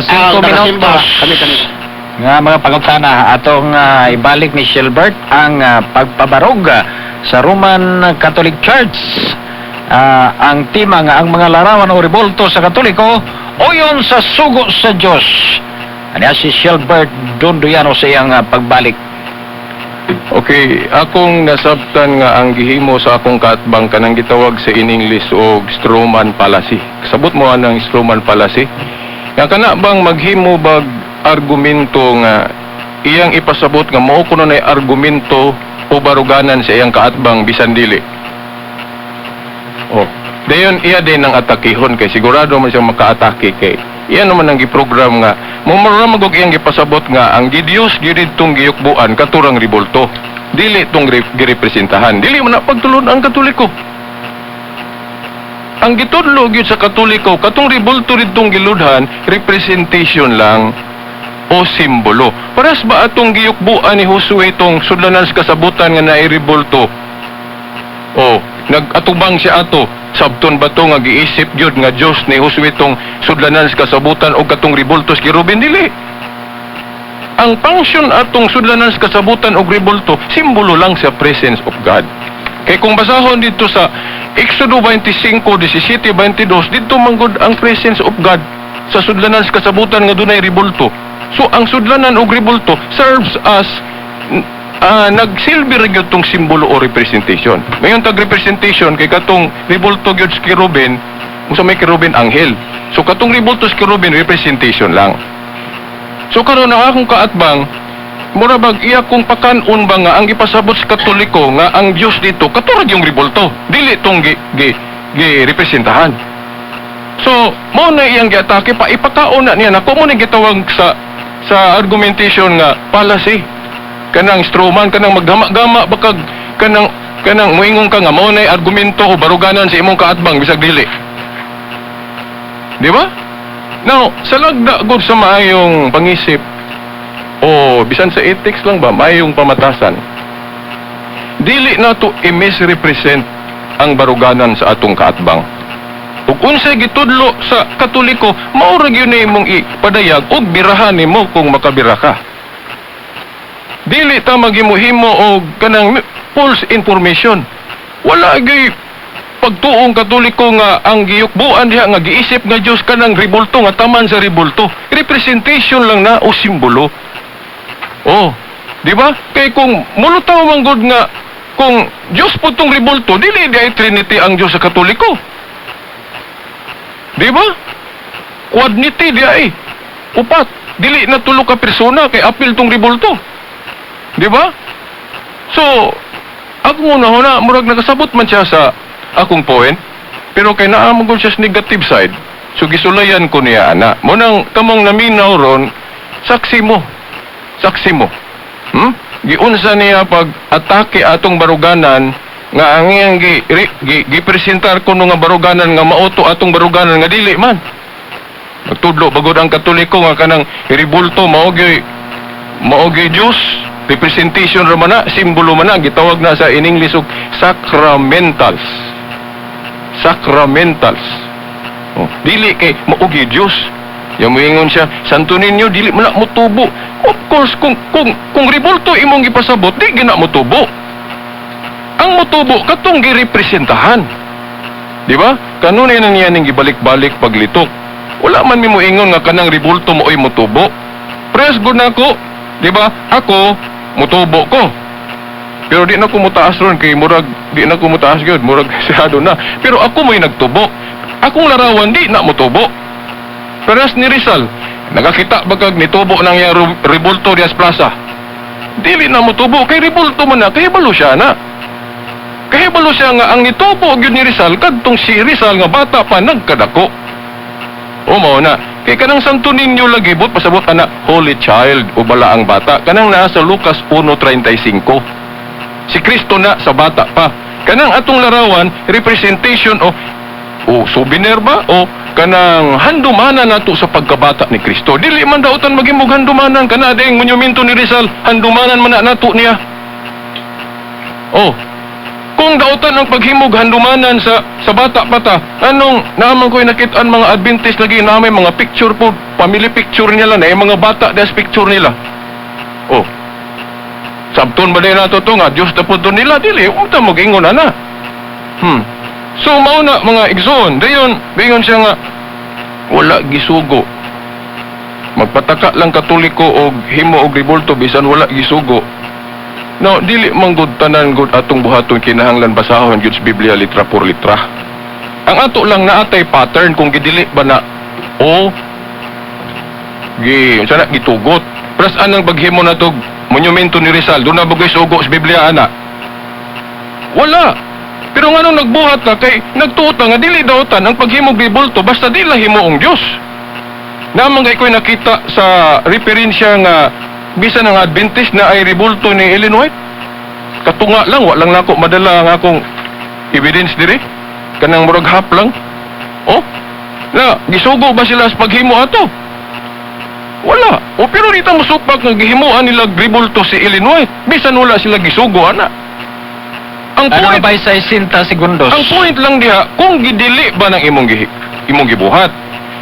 Ikaw 5 ang nagasimba. minutos. Kami kanina. Nga mga pangutana atong ibalik ni Shilbert ang pagpabarog sa Roman Catholic Church. Ah, ang tema nga ang mga larawan o rebulto sa Katoliko Uyon sa sugo sa Dios. Aniya si Shelbert Dondoyano sa iyang pagbalik. Okay, akong nasabtan nga ang gihimo sa akong kaatbang kanang gitawag sa in English og strawman fallacy. Sabot mo anang strawman fallacy? Nga kana bang maghimo bag argumento nga iyang ipasabot nga mao kuno nay argumento o baruganan sa iyang kaatbang bisan dili. Oh, dayon iya din ang atakihon kay sigurado man siyang makaatake kay iya naman ang giprogram nga mumura magog iyang gipasabot nga ang gidiyos gyud tong giyukbuan katurang ribulto, dili tong girepresentahan, dili man na pagtulon ang Katoliko. Ang gitudlo gyud sa Katoliko, katong ribulto ridtong giludhan, representation lang o simbolo. Paras ba atong giyukbuan ni Josue itong sudlanan sa kasabutan nga nairibulto? Oh, nag-atubang siya ato. Sabton ba to nga giisip gyud nga Dios ni Josue itong sudlanan sa kasabutan o katong ribulto sa Kerubin? Dili. Ang function atong sudlanan sa kasabutan og ribulto, simbolo lang sa presence of God. Kay kung basahon dito sa Exodo 25, 17, 22, dito manggod ang presence of God sa sudlanan sa kasabutan nga dunay ribulto. So ang sudlanan og ribulto serves as nagsilbi ra gyud tong simbolo o representation. Mayon tag representation kay katong ribulto gyud sa kerubin, kung sa may kerubin, anghel. So katong ribulto sa kerubin, representation lang. So karon ang akong kaatbang, mura bag iya kong pakan-on ba nga ang gipasabot sa Katoliko nga ang Dios dito katurag yung ribulto, dili tong gi, gi, gi representahan. So, mao na iyang giatake pa ipakaon na niya nako mo ni gitawag sa argumentation nga fallacy. Kanang strawman, kanang maggama-gama bakag kanang kanang moingon ka nga mao na argumento o baruganan sa imong kaatbang bisag dili. Di ba? Now, sa lagda gud sa maayong pangisip o bisan sa ethics lang ba, maayong pamatasan, dili nato i-misrepresent ang baruganan sa atong kaatbang. Ug unsay gitudlo sa Katoliko, mao ra gyud na imong ipadayag ug birahan nimo kung makabira ka. Dili ta maghimo-himo og kanang false information. Wala gyud pagtuong Katoliko nga ang giyukbuan diha nga giisip nga Dios kanang ribulto nga taman sa ribulto. Representation lang na o simbolo. Oh, di ba? Kay kung mulutaw man gud nga kung Dios po tong ribulto, dili di ay Trinity ang Dios sa Katoliko. Di ba? Quadnity di ay. Upat. Dili na tulo ka persona kay apil tong ribulto. Di ba? So, ako muna huna, murag nakasabot man siya sa akong point, pero kay naa man gud siya sa negative side, so gisulayan ko niya ana. Munang kamong naminaw ron, saksi mo. Saksi mo. Giunsa niya pag atake atong baruganan nga ang iyang gi, ri, gi, gipresentar ko nga baruganan nga mauto atong baruganan nga dili man. Nagtudlo bagod ang Katoliko nga kanang ribulto mao gyud Dios, representation ra man na, simbolo man na, gitawag na sa in English og sacramentals. Sacramentals. Oh, dili kay mao gyud Dios. Yang moingon siya, Santo Niño dili man na motubo. Of course, kung ribulto imong gipasabot, di gina motubo. Ang motubo katong girepresentahan. Di ba? Kanunay na niya ning gibalik-balik paglitok. Wala man mi moingon nga kanang ribulto mo oy motubo. Press good na ako. Di ba? Ako motubo ko. Pero di na ko motaas ron kay murag di na ko motaas gyud, murag sirado na. Pero ako mo'y nagtubo. Akong larawan di na motubo. Parehas ni Rizal, nakakita ba kag nitubo nang iyang ribulto dias plaza? Dili na motubo kay ribulto man na, kay balo siya na. Kay balo siya nga ang nitubo gyud ni Rizal kadtong si Rizal nga bata pa nagkadako. O mao na. Kay kanang Santo Niño lagi but pasabot ana Holy Child o bala ang bata kanang naa sa Lucas 1:35. Si Kristo na sa bata pa. Kanang atong larawan, representation o o souvenir ba o kanang handumanan nato sa pagkabata ni Kristo. Dili man dautan maghimog handumanan kana ding monumento ni Rizal, handumanan man na nato niya. Oh, kung dautan ang paghimog handumanan sa bata pa ta, anong naman ko'y nakitaan mga Adventist lagi na may mga picture po, family picture nila na yung mga bata des picture nila. Oh. Sabton ba din nato to nga Diyos na po to nila dili, unta mag-ingon na na. So mao na, mga igsoon, dayon bingon siya nga Wala gisugo. Magpataka lang Katoliko og himo og rebulto bisan wala gisugo. No, dili man gud tanan gud atong buhaton kinahanglan basahon gyud sa Biblia litra por litra. Ang ato lang naatay pattern kung gidili ba na o gi unsa na gitugot. Plus anang paghimo natog monumento ni Rizal, doon na bagay sugo sa Biblia ana. Wala. Pero nganong nagbuhat ka kay nagtuot ta nga dili daotan ang paghimog rebulto basta di lang himuong Dios. Naman kay ko'y nakita sa referensya nga bisan ang Adventist na ay rebulto ni Ellen White. Katunga lang, wa lang nako madala ang akong evidence diri. Kanang murag hap lang. Oh, na gisugo ba sila sa paghimo ato? Wala. O pero di ta mosupak nga gihimuan nila rebulto si Ellen White. Bisan wala sila gisugo ana. Ang Ano point ba sa 60 segundos? Ang point lang diha, kung gidili ba ng imong gibuhat.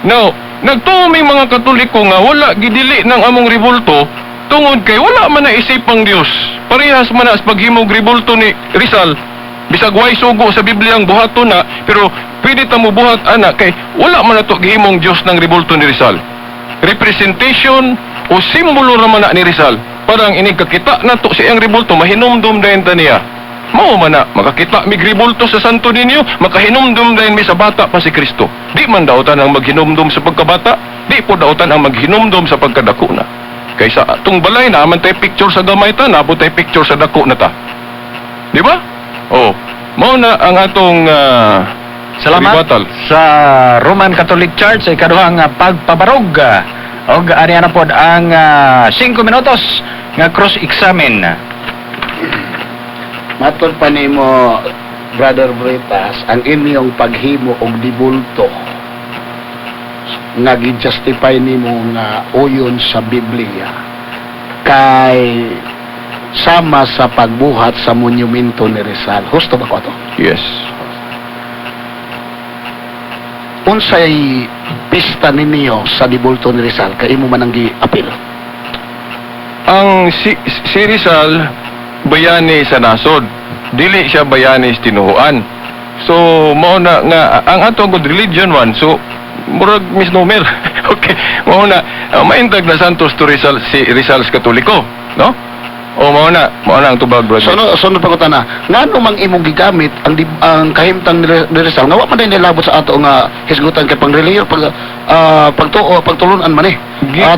Now, nagtuo may mga Katoliko nga wala gidili ng among rebulto tungod kay wala man naisip ang Dios. Parehas man na sa paghimog rebulto ni Rizal. Bisag way sugo sa Biblia ang buhaton na, pero pwede ta mo buhat ana kay wala man nato gihimong Dios ng rebulto ni Rizal. Representation o simbolo ra man na ni Rizal. Parang inig kakita nato sa iyang rebulto, mahinumdum dayon ta niya. Mao man na, makakita mig rebulto sa Santo Niño, makahinumdum dayon mi sa bata pa si Kristo. Di man daotan ang maghinumdum sa pagkabata, di po daotan ang maghinumdum sa pagkadako na. Kaysa atong balay na man tay picture sa gamay ta, napo tay picture sa dako na ta. Di ba? Oh, mao na ang atong Salamat ribatal. sa Roman Catholic Church sa ikaduhang pagpabarog. Og ani na pod ang 5 minutos nga cross-examine. Matod pa nimo, Brother Britas, ang inyong paghimo og dibulto nga gi-justify nimo nga uyon sa Biblia kay sama sa pagbuhat sa monumento ni Rizal. Husto ba ko ato? Yes. Unsay pista ninyo sa dibulto ni Rizal kay imo man ang gi-apil? Ang si Rizal bayani sa nasod. Dili siya bayani sa tinuhuan. So mao na nga ang ato good religion man, so murag misnomer. Okay, mao na maintag na Santos to Rizal si Rizal sa Katoliko, no? O mao na ang tubag, brother. So, no, sunod pa ko tana, ngano mang imong gigamit ang kahimtang ni Rizal nga wa man din nilabot sa ato nga hisgutan kay pangrelihiyon pag pagtuo pagtulunan man eh.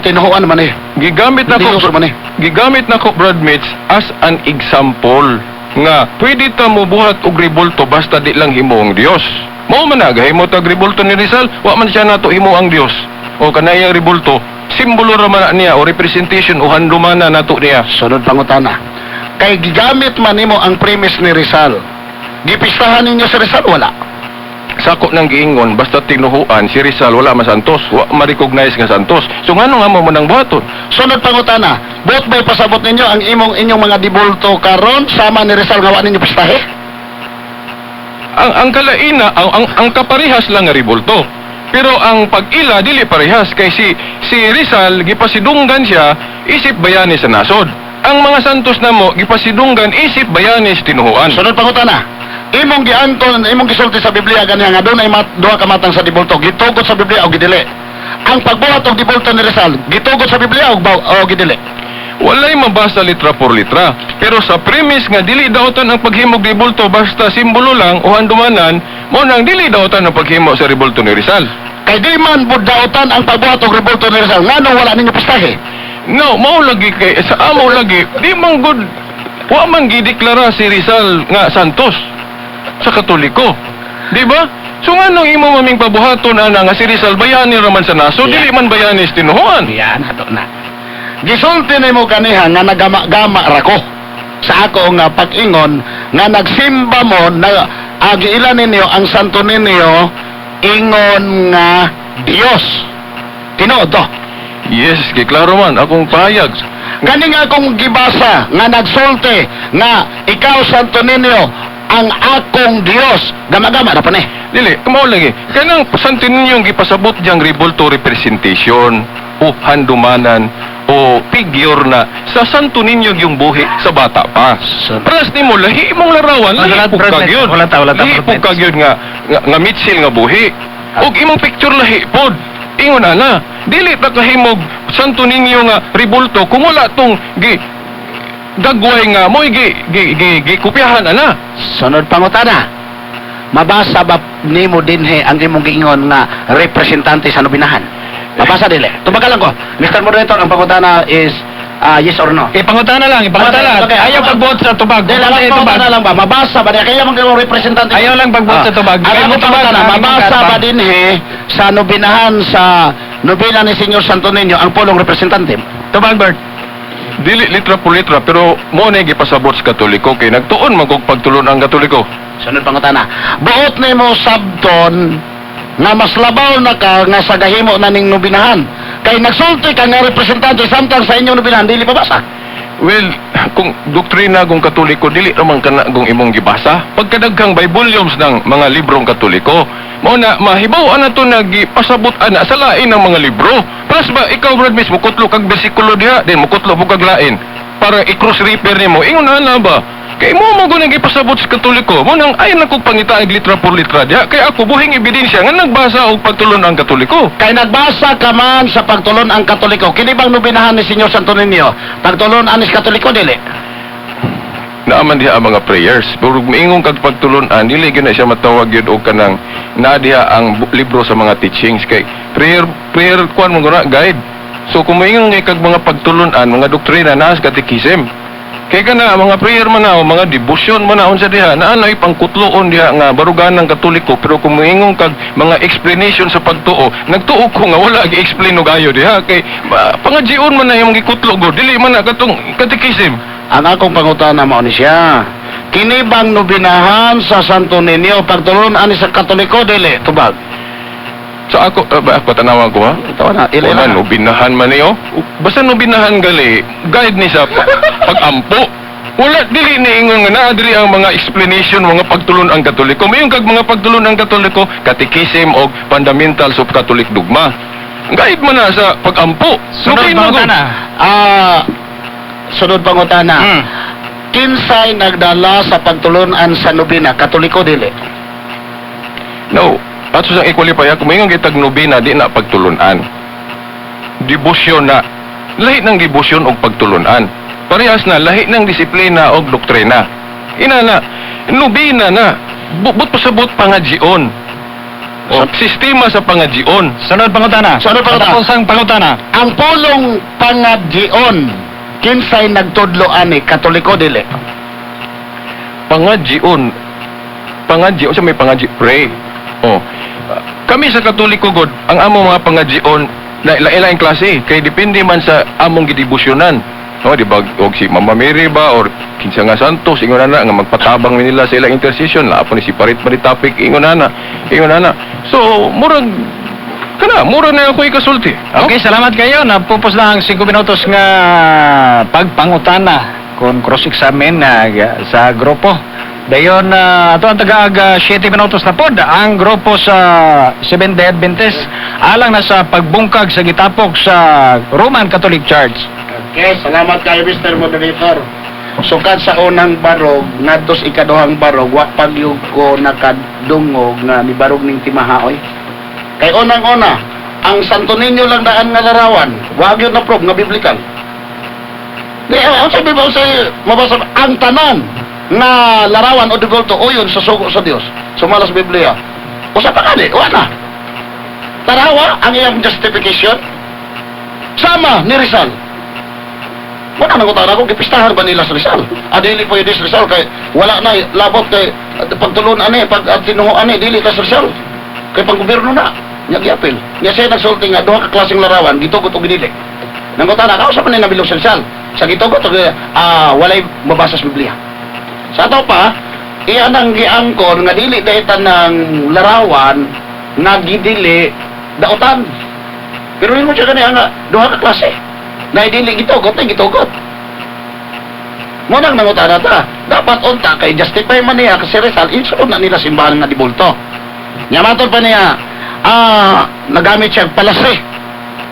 Tinuhuan man eh. Gigamit na Diyos ko man eh. Gigamit nako, Brad Mitch, as an example nga pwede ta mobuhat og rebulto basta di lang himo ang Dios. Mao man na gahimo tag rebulto ni Rizal, wa man siya nato himo ang Dios. O kanayang rebulto, simbolo ra man na niya o representation o handumana nato niya. Sunod pangutana. Kay gigamit man nimo ang premise ni Rizal. Gipistahan ninyo si Rizal, wala? Sako nang giingon basta tinuhuan si Rizal wala masantos, wa ma-recognize nga santos. So ngano nga mo man ang buhaton? Sunod pangutana, buot ba'y pasabot ninyo ang imong inyong mga dibulto karon sama ni Rizal nga wa ninyo pistahe? Ang kalaina, ang kaparehas lang nga rebulto. Pero ang pag-ila dili parehas kay si Rizal gipasidunggan siya isip bayani sa nasod. Ang mga santos namo gipasidunggan isip bayani sa tinuhuan. Sunod pangutana, imong gianton, imong gisulti sa Biblia ganiya nga dunay duha ka matang sa dibulto, gitugot sa Biblia o gidili? Ang pagbuhat og dibulto ni Rizal, gitugot sa Biblia o gidili? Walay mabasa litra por litra. Pero sa premise nga dili daotan ang paghimog rebulto basta simbolo lang o handumanan, mao nang dili daotan ang paghimo sa rebulto ni Rizal. Kay di man bud daotan ang pagbuhat og rebulto ni Rizal, ngano wala ninyo pistahe? No, mao lagi kay sa amo lagi di man good wa man gideklara si Rizal nga santos sa Katoliko. Di ba? So nganong imo maming pabuhaton ana nga si Rizal bayani ra man sa naso, dili man bayani sa tinuhuan. Yan, ato na. Gisulti nimo kaniha nga nagama-gama ra ko sa ako nga pag-ingon nga nagsimba mo na agiila ninyo ang santo ninyo ingon nga Dios. Tinuod to? Yes, kay klaro man akong pahayag. Kani nga akong gibasa nga nagsulti nga ikaw, Santo Niño, ang akong Dios. Gama-gama ra pa ni. Dili, mao lagi. Kanang Santo Niño gipasabot diyang rebulto representation o handumanan o figure na sa Santo Niño yung buhi sa bata pa. Pras nimo lahi imong larawan, lahi Wala, pug Brad, kagyud. wala ta, Lahi Brad. pug kagyud nga mitsil nga buhi. Og imong picture lahi pod. Ingon na na, dili ta kahimog Santo Niño nga ribulto kung wala tong gi dagway nga mo'y gi gi gi, gi kopyahan ana. Sunod pangutana. Mabasa ba nimo dinhi ang imong giingon nga representante sa nobinahan? Mabasa dili. Tubaga lang ko. Mr. Moderator, ang pangutana is yes or no. Ipangutana lang, ipangutana. Okay, Ayaw pagbuot sa tubag. Dili, ang Sa tubag. pangutana lang ba? Mabasa ba niya? Kaya man kayo representante. Ayaw lang pagbuot sa tubag. Ang Kaya akong mo tubag, pangutana, ang imong mabasa ba katbang. dinhi sa nobinahan sa nobina ni Senyor Santo Niño ang pulong representante? Tubag, Bert. Dili litra por litra pero mo na gipasabot sa Katoliko kay nagtuon man kog pagtulon ang Katoliko. Sunod pangutana. Buot nimo sabton nga mas labaw na ka nga sa gahimo na ning nobinahan. Kay nagsulti ka nga representante samtang sa inyong nobinahan dili pabasa. Well, kung doktrina kung Katoliko dili raman kana kung imong gibasa. Pagkadaghang by volumes ng mga librong Katoliko, mao na mahibaw ana to nagipasabot ana sa lain ng mga libro. Plus ba ikaw brad mismo kutlo kag bersikulo diha, then mukutlo mo kag lain para i-cross repair nimo. Ingon ana ba? Kay mo mo gud gipasabot sa Katoliko. Mo nang ay na kog pangita og litra por litra diha. Kay ako buhing ebidensya nga nagbasa og pagtulon ang Katoliko. Kay nagbasa ka man sa pagtulon ang Katoliko. Kini bang nobinahan ni Senyor Santo Niño? Pagtulon anis Katoliko dili. Naaman diha ang mga prayers. Pero miingon kag pagtulunan, dili gyud na siya matawag gyud og kanang naa diha ang libro sa mga teachings kay prayer prayer kuan mo guna guide. So kung moingon ngay kag mga pagtulunan, mga doktrina naa sa katekism. Kay kana mga prayer man na o mga devotion man na unsa diha naa nay pangkutloon diha nga baruganan ng Katoliko, pero kung moingon kag mga explanation sa pagtuo, nagtuo ko nga wala gi-explain og ayo diha kay pangadjion man na imong gikutlo go, dili man na katong katekism. Ang akong pangutana mao ni siya. Kini bang nobinahan sa Santo Niño pagtulon ani sa Katoliko dili? Tubag. Sa ako, ba, patanawan ko ha? Ito na, ila Wala, ila. nobinahan man niyo. Basta nobinahan gali, guide ni sa pag-ampo. Wala, dili ni ingon nga naa diri ang mga explanation, mga pagtulon ang Katoliko. Mayon kag mga pagtulon ang Katoliko, Catechism o Fundamentals of Catholic Dogma. Guide man na sa pag-ampo. Sunod Nobina ko. pangutana. Sunod pangutana. Kinsay nagdala sa pagtulunan sa nobina, Katoliko dili? No, ato sa i-qualify ako, mayon kitag nobina, di na pagtulunan. Debosyon na. Lahi ng debosyon og pagtulunan. Parehas na, lahi ng disiplina og doktrina. Ina na, nobina na. But pasabot pangadjion. O, sistema sa pangadjion. Sunod pangutana. Sunod pangutana. Tapos ang pangutana. Ang pulong pangadjion, kinsay nagtudlo ani, Katoliko dili? Pangadjion. Pangadjion, sa may pangadji, pray. Oh. Kami sa Katoliko god, ang among mga pangadjion la lain klase kay depende man sa among gidebosyonan. No, di ba og si Mama Mary ba or kinsa nga santos ingon ana nga magpatabang mi nila sa ilang intercession, la ni si Parit Maritopic ingon ana, ingon ana. So, murag kana mura na ako ikasulti. No? Okay, salamat kayo. Napupos na ang 5 minutos nga pagpangutana kung cross-examine na sa grupo. Dayon, ato ang tagaag 7 minutos na pod ang grupo sa Seventh Day Adventist alang na sa pagbungkag sa gitapok sa Roman Catholic Church. Okay, salamat kayo Mr. Moderator. Sukad sa unang barog, ngadto sa ikaduhang barog, wa pagyug ko nakadungog nga nibarog ning timaha oy. Kay unang-una, ang Santo Niño lang daan nga larawan, wa gyud na proof nga biblical. Di, ang sabi ba sa mabasa ang tanan nga larawan o degolto uyon sa sugo sa Dios. Sumala sa Biblia. Usa pa kani, wa na. Tarawa ang iyang justification. Sama ni Rizal. Wala nang utara ko, gipistahan ba nila sa Rizal? Dili pwede sa Rizal kay wala na labot kay pagtulon ani, pag tinuho ani dili ka sa Rizal. Kay panggobyerno na. Nya giapil. Nya siya nagsulti nga duha ka klaseng larawan gitugot og gidili. Nangutana ka usa man ni nabilog sa Rizal. Sa gitugot og walay mabasa sa Biblia. Sa ato pa, iya nang giangkon nga dili daytan ng larawan nga gidili dautan. Pero mo siya gani nga duha ka klase. Na dili gitugot na gitugot. Mo nang nangutana ta, dapat unta kay justify man niya kasi Rizal insulod na nila simbahan nga dibulto. Nya matod pa niya, nagamit siya palase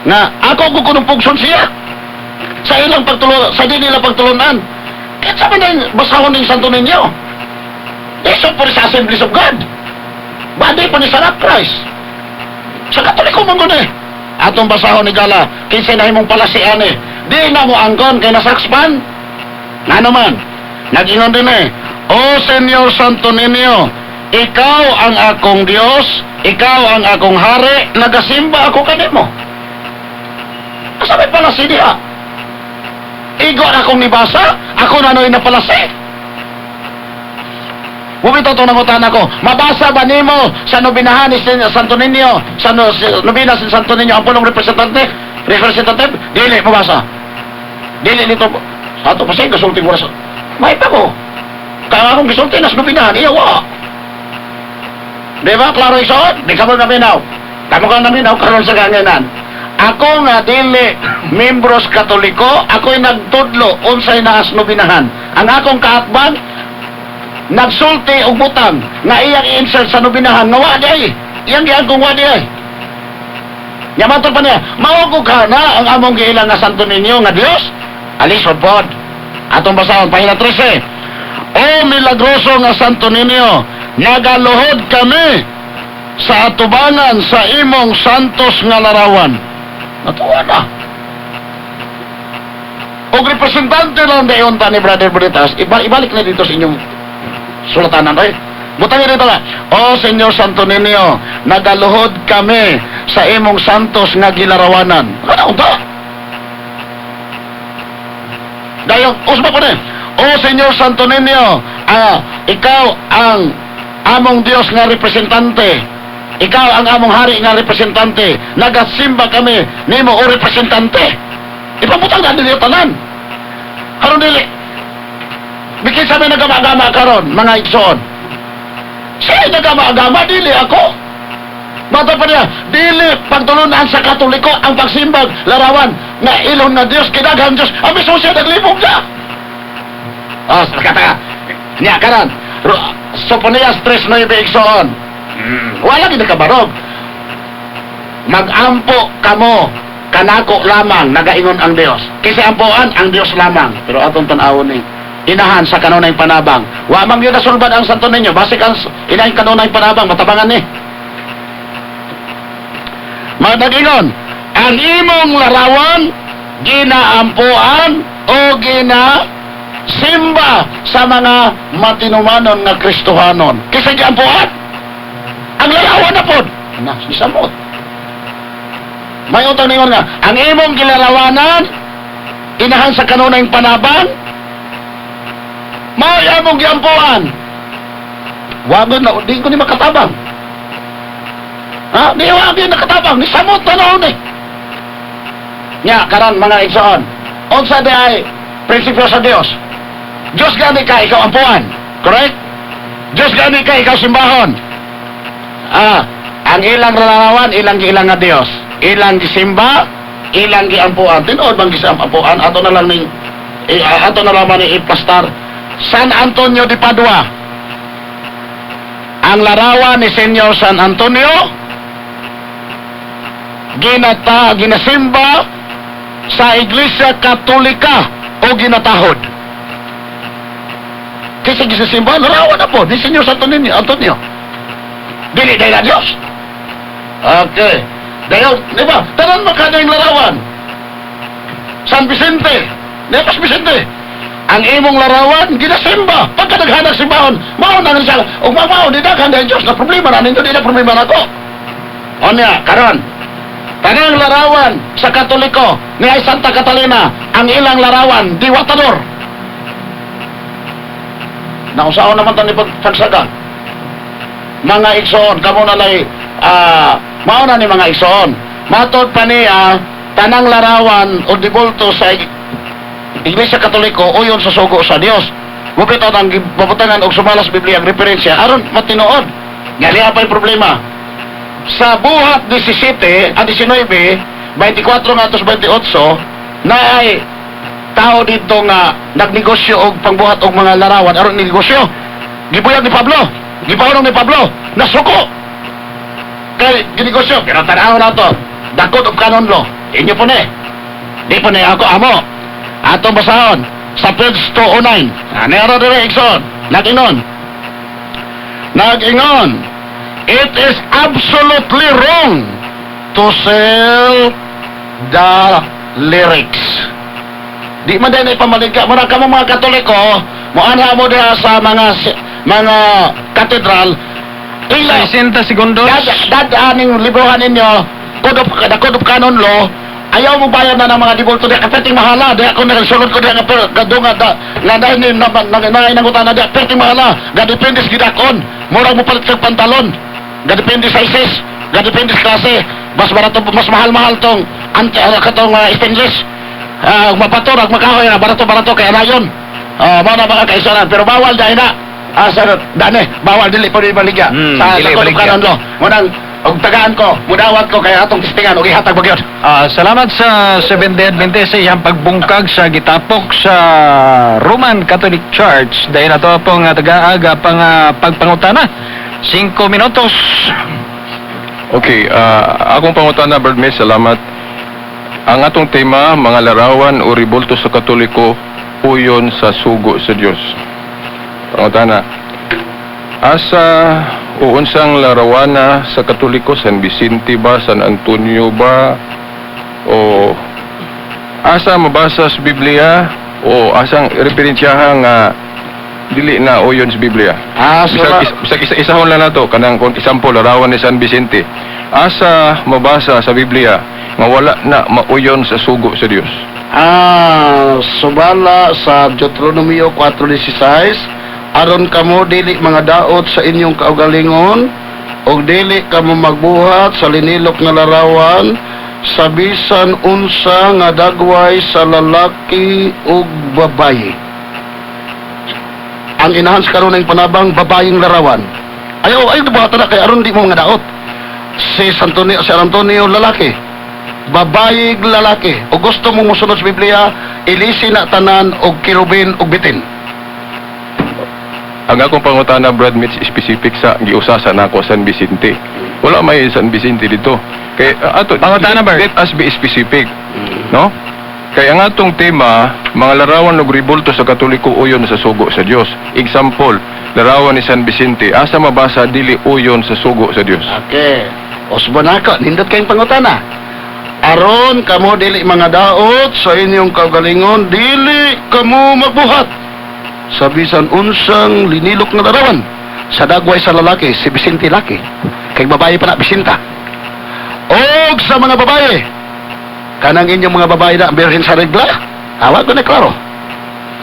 nga ako ko kunong pugson siya sa ilang pagtulon sa di nila pagtulunan. Kinsa man ang basahon ning Santo Niño? Iso po sa Assemblies of God. Body po ni sa Christ. Sa Katoliko man gud eh. Atong basahon ni Gala, kinsay nahimong palasian eh. Di na mo angkon kay nasakspan. Nga naman, nag-ingon din eh, "O Senyor Santo Niño, ikaw ang akong Diyos, ikaw ang akong hari, nagasimba ako kanimo." Asa may palasi diha? Igo na akong nibasa, ako na no'y napalasi. Bumito itong nangutan ako, mabasa ba nimo sa nobinahan ni Santo Niño, sa no, si, nobina si Santo Niño, ang pulong representante? Representative? Dili, mabasa. Dili nito, sa ato pa siya, gasulti mo sa... May pa ko. Kaya akong gisulti, nas nobinahan, iya, wa. Di ba, klaro isoon? Di ka mo naminaw. Kamo ka naminaw, karon sa kanginan. Ako nga dili membros Katoliko, ako'y nagtudlo unsay naas nobinahan. Ang akong kaatbang nagsulti og butang nga iyang i-insert sa nobinahan nga wa di ay. Iyang giangkong wa di ay. Nya matod pa niya, mao ko ka na ang among giilang nga Santo Niño nga Dios. Alisod pod. Atong basahon pahina 13. "O milagroso nga Santo Niño, nagaluhod kami sa atubangan sa imong santos nga larawan." Natuwa na. Og representante lang dayon ta ni Brother Bonitas, ibalik na dito sa inyong sulatanan, oy. Butangin dito na. "O Senyor Santo Niño, nagaluhod kami sa imong santos nga gilarawanan." Ano unta? Dayon, usba pa ni. "O Senyor Santo Niño, ikaw ang among Dios nga representante. Ikaw ang among hari nga representante. Nagasimba kami nimo o representante." Ipabutang na ninyo tanan. Karon dili. Bikin sa may nagama-agama karon, mga igsoon. Siya nagama-agama, dili ako. Bata pa niya, dili pagtulunan sa Katoliko ang pagsimbag larawan nga ilon nga Dios, kidaghan Dios, ang miso siya naglibog niya. Oh, kata niya karon. Soponias 3:9, igsoon. Wala gid kabarog. "Magampo kamo kanako lamang," nagaingon ang Dios. Kasi ampoan ang Dios lamang. Pero atong tan-awon ni inahan sa kanunay panabang. Wa man gyud nasulbad ang Santo Niño, basig ang inahin kanunay panabang matabangan ni. Mga ang imong larawan ginaampuan o gina simba sa mga matinumanon nga Kristohanon. Kaysa giampuan ang larawan na pod. Na, isamot. May utang ningon nga, ang imong gilarawanan, inahan sa kanunay panabang, may among giampuan. Wagon na, di ko ni makatabang. Ha? Di wagin nakatabang, ni samot na noon eh. Nya, karon mga igsoon, unsa di ay prinsipyo sa Dios? Diyos gani ka, ikaw ampuan. Correct? Diyos gani ka, ikaw simbahon. Ang ilang larawan, ilang giilang nga Dios. Ilang gisimba, ilang giampuan. Tinuod bang gisampuan? Ato na lang ning ato na lamang ni iplastar. San Antonio de Padua. Ang larawan ni Senyor San Antonio ginata ginasimba sa Iglesia Katolika o ginatahod. Kasi ginasimba, larawan na po ni Senyor San Antonio. Antonio. Dili dahil ang Diyos. Okay. Dayon, di ba? Tanan makada yung larawan. San Vicente. Di ba, San Vicente? Ang imong larawan, ginasimba. Pagka naghanag simbahon, mao na nga siya. Ug mao, di daghan dahil Diyos na problema na ninyo, di na problema na ako. O niya, karon. Tanang larawan sa Katoliko ni ay Santa Catalina, ang ilang larawan, diwatador. Nausaon naman tani pagsaga. Mga igsoon, kamo na lay, mao na ni mga igsoon. Matod pa niya, tanang larawan o dibulto sa Iglesia Katoliko uyon sa sugo sa Dios. Mupit ang babutangan og sumala sa Biblia ang referensya aron matinuod. Nga niya pa yung problema. Sa buhat 17, ang 19, 24 nga 28, na ay tao dito nga nagnegosyo og pangbuhat og mga larawan aron negosyo. Gibuyag ni Pablo, gipahunong ni Pablo, nasuko. Kay ginegosyo, pero tanaw na to. Dakot og canon law. Inyo po ni. Di po ni ako amo. Atong basahon sa page 209. Ano yara dire, igsoon? Nag-ingon. Nag-ingon. "It is absolutely wrong to sell the lyrics. Di man din ipamaligya. Mura kamo mga Katoliko, moanha mo diha sa mga katedral, ila 60 segundos. Dad, dad aning librohan ninyo, code of canon law, ayaw mo bayad na ng mga dibulto diha, kaperting mahala, diha ko nagsulod ko diha nga kadunga da, nga dahil ni na na na nangutan na diha, perting mahala, ga depende sa gidakon, murag mo palit kag pantalon, ga depende sa sizes, ga depende sa klase, mas barato, mas mahal-mahal tong ante katong stainless. Ah, mapator, ag makahoy na barato-barato kay rayon. Ah, mao na mga kaisuran, pero bawal dahil na. Ah, sa dane, bawal dili pa rin baligya. Sa Dili sa baligya. kanon lo. Munang og tagaan ko, mudawat ko kay atong testingan og ihatag ba gyud. Ah, salamat sa Seventh Day Adventist sa iyang pagbungkag sa gitapok sa Roman Catholic Church dahil ato pong taga-aga pang pagpangutana. 5 minutos. Okay, akong pangutana, Brad May, salamat. Ang atong tema, mga larawan o ribulto sa Katoliko, uyon sa sugo sa Dios. Pangutana, asa o unsang larawana sa Katoliko, San Vicente ba, San Antonio ba, o asa mabasa sa Biblia, o asang referensyaha nga dili na uyon sa Biblia? Ah, so Bisag isa, isahon lang nato kanang kung example larawan ni San Vicente. Asa mabasa sa Biblia nga wala na mauyon sa sugo sa Dios? Ah, subala sa Deuteronomio 4:16, aron kamo dili mga daot sa inyong kaugalingon ug dili kamo magbuhat sa linilok nga larawan sa bisan unsa nga dagway sa lalaki ug babayi. Ang enhance karon ng panabang babayeng larawan. Ayaw, ayaw buhatan na kay aron di mo mga daot. Si Santonio, si Antonio lalaki, babayeg lalaki. O gusto mong musunod sa Biblia, ilisi na tanan og kerubin og bitin. Ang akong pangutana, Brad Mitch, specific sa giusasa nako San Vicente. Wala may San Vicente dito. Kay ato Pangutana, Bert. Let us be specific, no? Kay ang atong tema, mga larawan og ribulto sa Katoliko uyon sa sugo sa Dios. Example, larawan ni San Vicente, asa mabasa dili uyon sa sugo sa Dios? Okay. Usbon ako, nindot kayong pangutana. Aron kamo dili mga daot sa inyong kaugalingon, dili kamo magbuhat sa bisan unsang linilok nga larawan sa dagway sa lalaki, si Vicente laki. Kay babae pa na Vicinta. Og sa mga babae, kanang inyong mga babae na birhen sa regla, awag ko na klaro.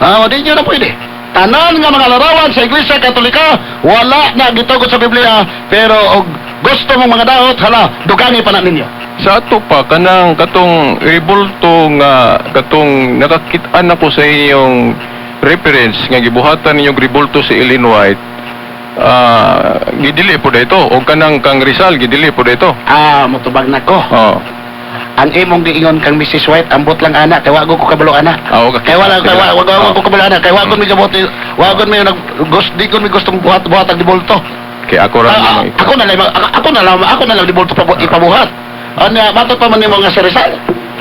Ah, di nyo na pwede. Tanan nga mga larawan sa Iglesia Katolika, wala na gitugot sa Biblia, pero og gusto mong mga daot, hala, dugangi pa na ninyo. Sa ato pa kanang katong ribulto nga katong nakakit-an ako sa inyong reference nga gibuhatan ninyong ribulto si Ellen White, gidili po dito o kanang kang Rizal gidili po dito. Ah, mutubag na ko. Oh. Ang imong giingon kang Mrs. White, ambot lang ana, kay wa ko kabalo ana. Ah, okay. Kay wala kay wa wa ko kabalo ana, kay wa ko mi gabot, wa ko mi nag gusto di ko mi gustong buhat buhat ang dibulto. Kay ako ra Ah, namang ako na lang dibulto pa ipabuhat. Ano, matod pa man nimo nga si Rizal.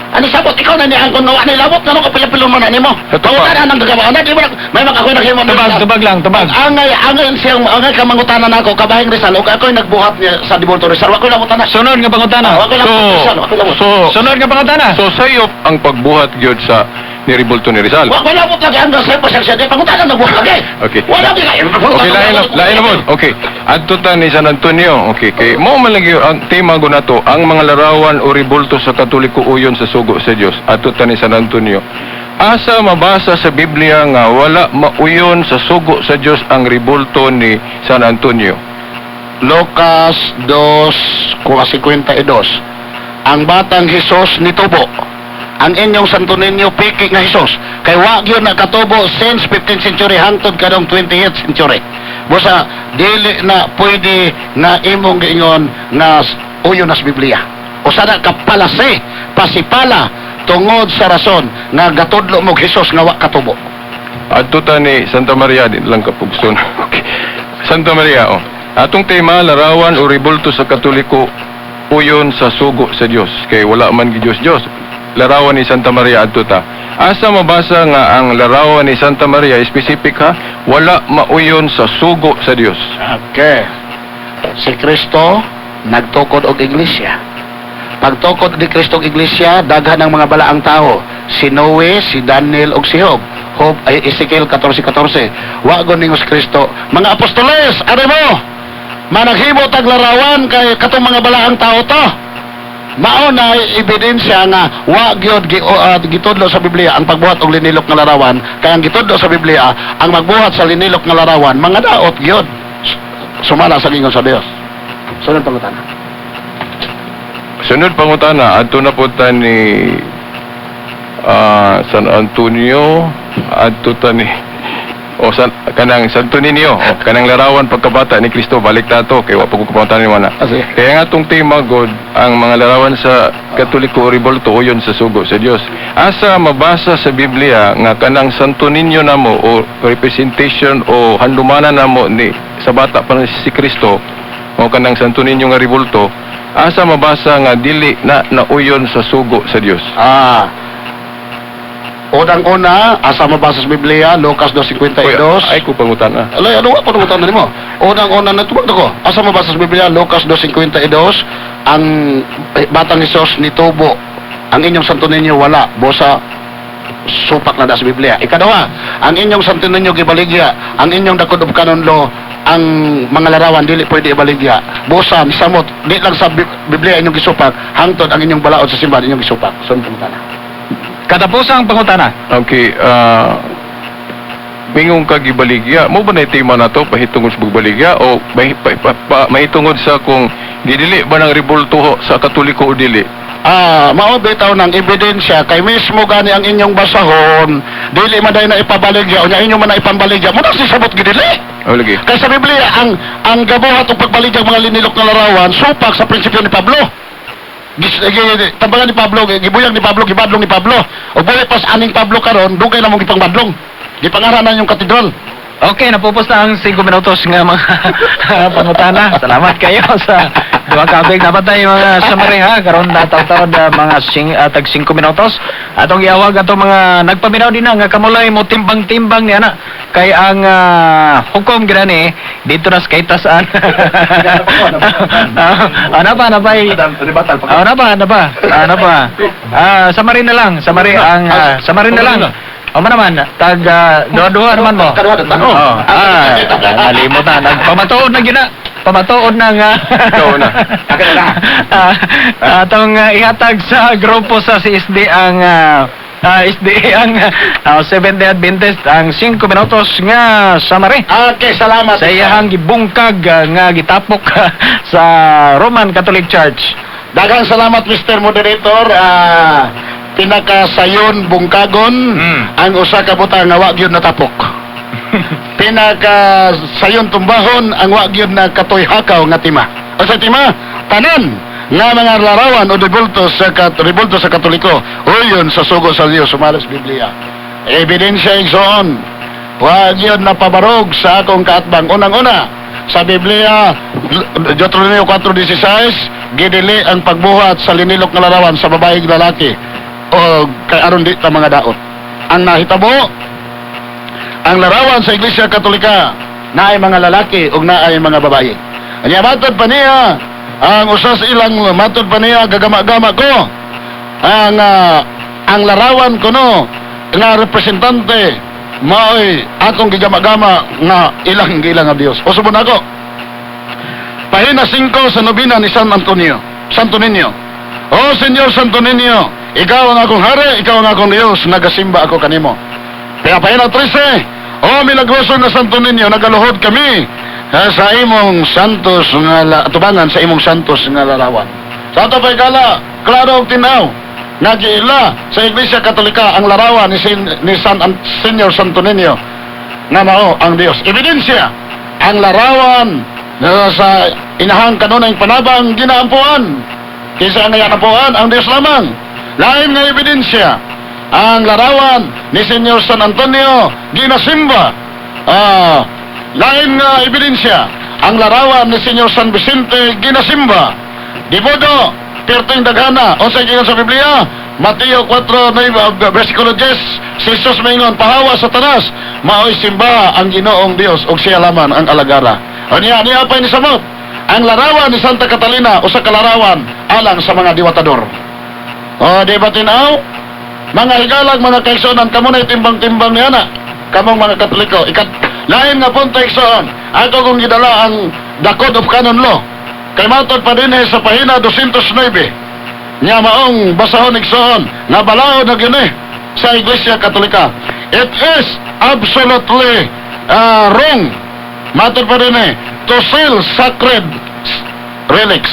Ano sabot ikaw na niya ang kung nawa ni labot ngano ka pila-pilo man na nimo. Ito pa. Pangutan ang gagawa ana di mo na, may makakoy naghimo Tubag, tubag lang, tubag. Angay angay siyang angay ka mangutana nako kabahing Rizal ug ako'y nagbuhat niya sa dibulto Rizal. Wa ko'y labot ana. Sunod nga pangutana. Wa ko'y labot So, Rizal, wa ko'y labot. so, Sunod nga pangutana. so sayop ang pagbuhat gyud sa ni ribulto ni Rizal. Wa ko'y labot lagi ang sa pasensya di pangutana nagbuhat lagi. Okay. Wala di kay. Okay, lain na po. Okay. Adto ta ni San Antonio. Okay, kay mo man lagi ang tema go nato, ang mga larawan o ribulto sa Katoliko uyon sa sugo sa Dios. Adto ta ni San Antonio. Asa mabasa sa Biblia nga wala mauyon sa sugo sa Dios ang ribulto ni San Antonio? Lucas 2:52. Ang batang Hesus nitubo. Ang inyong Santo Niño piki nga Hesus kay wa gyud nakatubo since 15th century hangtod karong 20th century. Busa dili na pwede nga imong giingon nga uyon na sa Biblia. Usa na ka palase, pasipala tungod sa rason nga gatudlo mo Hesus nga wa katubo. Adto ta ni Santa Maria din lang kapugson. Okay. Santa Maria, oh. Atong tema larawan o ribulto sa Katoliko uyon sa sugo sa Dios kay wala man gi Dios Dios. Larawan ni Santa Maria adto ta. Asa mabasa nga ang larawan ni Santa Maria specific ha, wala mauyon sa sugo sa Dios? Okay. Si Kristo nagtukod og iglesia. Pagtukod ni Kristo og iglesia, daghan ang mga balaang tao. Si Noe, si Daniel ug si Job. Job ay Ezekiel 14:14. Wa gon ningon si Kristo, "Mga apostoles, ari mo. Managhimo tag larawan kay katong mga balaang tao to." Mao na ebidensya nga wa gyud gitudlo sa Biblia ang pagbuhat og linilok nga larawan, kay ang gitudlo sa Biblia, ang magbuhat sa linilok nga larawan mga daot gyud sumala sa gingon sa Dios. Sunod pangutana. Sunod pangutana, adto na po ta ni San Antonio, adto ta ni o san, kanang Santo Niño, o kanang larawan pagkabata ni Kristo, balik ta to kay wa pa ko kapangutana ni wana. Ah, sige. Kaya nga atong tema god, ang mga larawan sa Katoliko rebulto uyon sa sugo sa Dios. Asa mabasa sa Biblia nga kanang Santo Niño namo o representation o handumanan namo ni sa bata pa si Kristo o kanang Santo Niño nga rebulto, asa mabasa nga dili na nauyon sa sugo sa Dios? Ah. Unang-una, asa mabasa sa Biblia, Lucas 2:52. Uy, ay ko pangutana. Alay, ano wa pangutana nimo? Unang-una na tubag ko. Asa mabasa sa Biblia, Lucas 2:52, ang batang Hesus nitubo. Ang inyong Santo Niño wala, busa supak na da sa Biblia. Ikaduha, ang inyong Santo Niño gibaligya, ang inyong the Code of Canon Law, ang mga larawan dili pwede ibaligya. Busa samot, di lang sa Biblia inyong gisupak, hangtod ang inyong balaod sa simbahan inyong gisupak. Sunod pangutana. Katapusang pangutana. Okay, mingong ka gibaligya, mo ba na tema na to pahitungod sa pagbaligya o mahitungod sa kung gidili ba ng rebulto sa Katoliko o dili? Ah, mao bitaw ng ebidensya kay mismo gani ang inyong basahon, dili man day na ipabaligya unya inyo man na ipambaligya, mo na si sabot gidili. O lagi. Kay sa Biblia ang gabuhat og pagbaligya mga linilok nga larawan supak sa prinsipyo ni Pablo. Tambangan ni Pablo, gibuyag ni Pablo, gibadlong ni Pablo. Ug buhi pas aning Pablo karon, dugay na mong gipangmadlong. Gipangaranan yung katedral. Okay, napupos na ang 5 minutos nga mga pangutana. Salamat kayo sa duha ka abig. Dapat tayo mga summary ha. Karon na taw na mga tag 5 minutos. Atong giawag atong mga nagpaminaw din na nga kamulay mo timbang-timbang niya na. Kay ang hukom gani dito na sa kaytasan. Ano pa, ano pa? Ano pa, ano pa? Ano pa? Ah, summary na lang, summary ang summary na lang. O man naman, tag duha-duha naman mo. Kaduha na tanong. Oh, nalimot na. Nagpamatuod na gina. Pamatuod na nga. Ikaw na. Akin na. Atong ihatag sa grupo sa CSD ang SDA ang Seventh Day Adventist ang 5 minutos nga summary. Okay, salamat. Sa iyahang gibungkag nga gitapok sa Roman Catholic Church. Daghang salamat, Mr. Moderator. Pinakasayon bungkagon ang usa ka butang nga wa gyud natapok. Pinakasayon tumbahon ang wa gyud na katoy hakaw nga tima. O sa tima, tanan nga mga larawan o rebulto sa Katoliko uyon sa sugo sa Dios sumala sa Biblia. Ebidensya, igsoon, wa gyud napabarog sa akong kaatbang. Unang-una, sa Biblia, Deuteronomio 4:16, gidili ang pagbuhat sa linilok nga larawan sa babaeng lalaki o kay aron di ta mga daot. Ang nahitabo, ang larawan sa Iglesia Katolika naay mga lalaki ug naay mga babae. Anya matod pa niya, ang usa sa ilang matod pa niya, gagama-gama ko ang larawan kuno nga representante maoy akong gigama-gama nga ilang gilang nga Dios. Usubon ako. Pahina 5 sa nobina ni San Antonio, Santo Niño. "O Señor Santo Niño, ikaw ang akong hari, ikaw ang akong Dios, nagasimba ako kanimo." Kaya pahina 13, "O milagroso nga Santo Niño, nagaluhod kami sa imong santos nga tubangan sa imong santos nga larawan." Sa ato pa igala, klaro og tinaw, nagiila sa Iglesia Katolika ang larawan ni Señor Santo Niño nga mao ang Dios. Ebidensya, ang larawan na sa inahang kanunay panabang ginaampuan. Kinsa ang naampuan? Ang Dios lamang. Lain nga ebidensya, ang larawan ni Señor San Antonio ginasimba. Lain nga ebidensya, ang larawan ni Señor San Vicente ginasimba. Dibodo, perting daghana. Unsay giingon sa Biblia? Mateo 4, 9, versikulo 10, si Jesus maingon, "Pahawa, Satanas, maoy simba ang Ginoong Dios ug siya lamang ang alagara." Unya, niya pa ni samot. Ang larawan ni Santa Catalina usa ka larawan alang sa mga diwatador. O, di ba tinaw? Mga higalag, mga kaigsuonan, kamo na timbang-timbang niya na. Kamong mga Katoliko. Ikat, lain nga punto, igsoon. Ako kung gidala ang The Code of Canon Law. Kay matod pa din eh, sa pahina 209. Nya maong basahon, igsoon, nga balaod na gyud eh, sa Iglesia Katolika. It is absolutely wrong. Matod pa din eh, to sell sacred relics.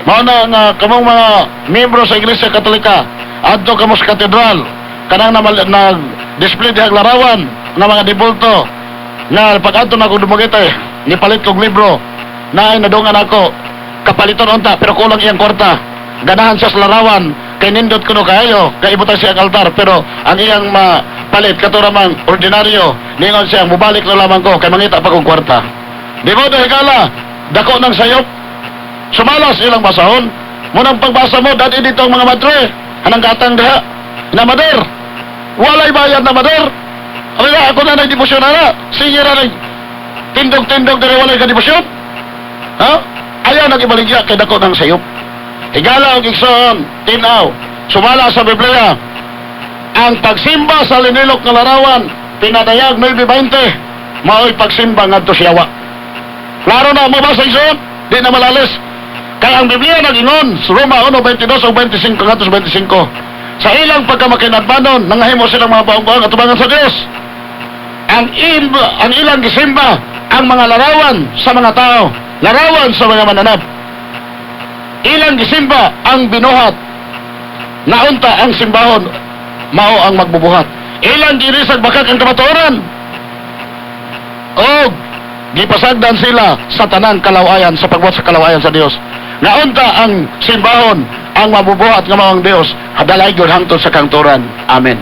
Mao na nga kamong mga miyembro sa Iglesia Katolika, adto kamo sa katedral, kanang na, nag display dihang larawan nga mga dibulto nga pag adto na ko Dumaguete, nipalit kog libro na ay nadungan ako kapaliton unta pero kulang iyang kwarta. Ganahan siya sa larawan kay nindot kuno kaayo kay ibutang siya ang altar, pero ang iyang mapalit kato ramang ordinaryo. Ningon siya, mubalik na lamang ko kay mangita pa kong kwarta. Di mo higala, dako ng sayop sumalas ilang basahon. Munang pagbasa mo, dati dito ang mga madre. Hanang gatang diha. Na mader. Walay bayad na mader. Ay, ako na nagdebosyon na. Sige ra nag tindog-tindog dire walay ka debosyon. Ha? Ayaw nag-ibaligya kay dako ng sayop. Higala og igsoon, tinaw. Sumala sa Biblia. Ang pagsimba sa linilok nga larawan, Pinadayag 9:20, mao'y pagsimba ngadto siyawa. Klaro na mo ba sa igsoon? Di na malalis. Kaya ang Biblia nag-ingon sa Roma 1:22 o 25 ngadto sa 25. Sa ilang pagkamakinadbanon, nangahimo silang mga baong-baong atubangan sa Dios. Ang ilang gisimba, ang mga larawan sa mga tao, larawan sa mga mananap. Ilang gisimba ang binuhat, naunta ang simbahon, mao ang magbubuhat. Ilang girisag bakak ang kamatuoran. Og gipasagdan sila sa tanang kalawayan sa pagbuhat sa kalawayan sa Dios. Naunta ang simbahon ang mabubuhat nga mao ang Dios hadalay gyud hangtod sa kangturan. Amen.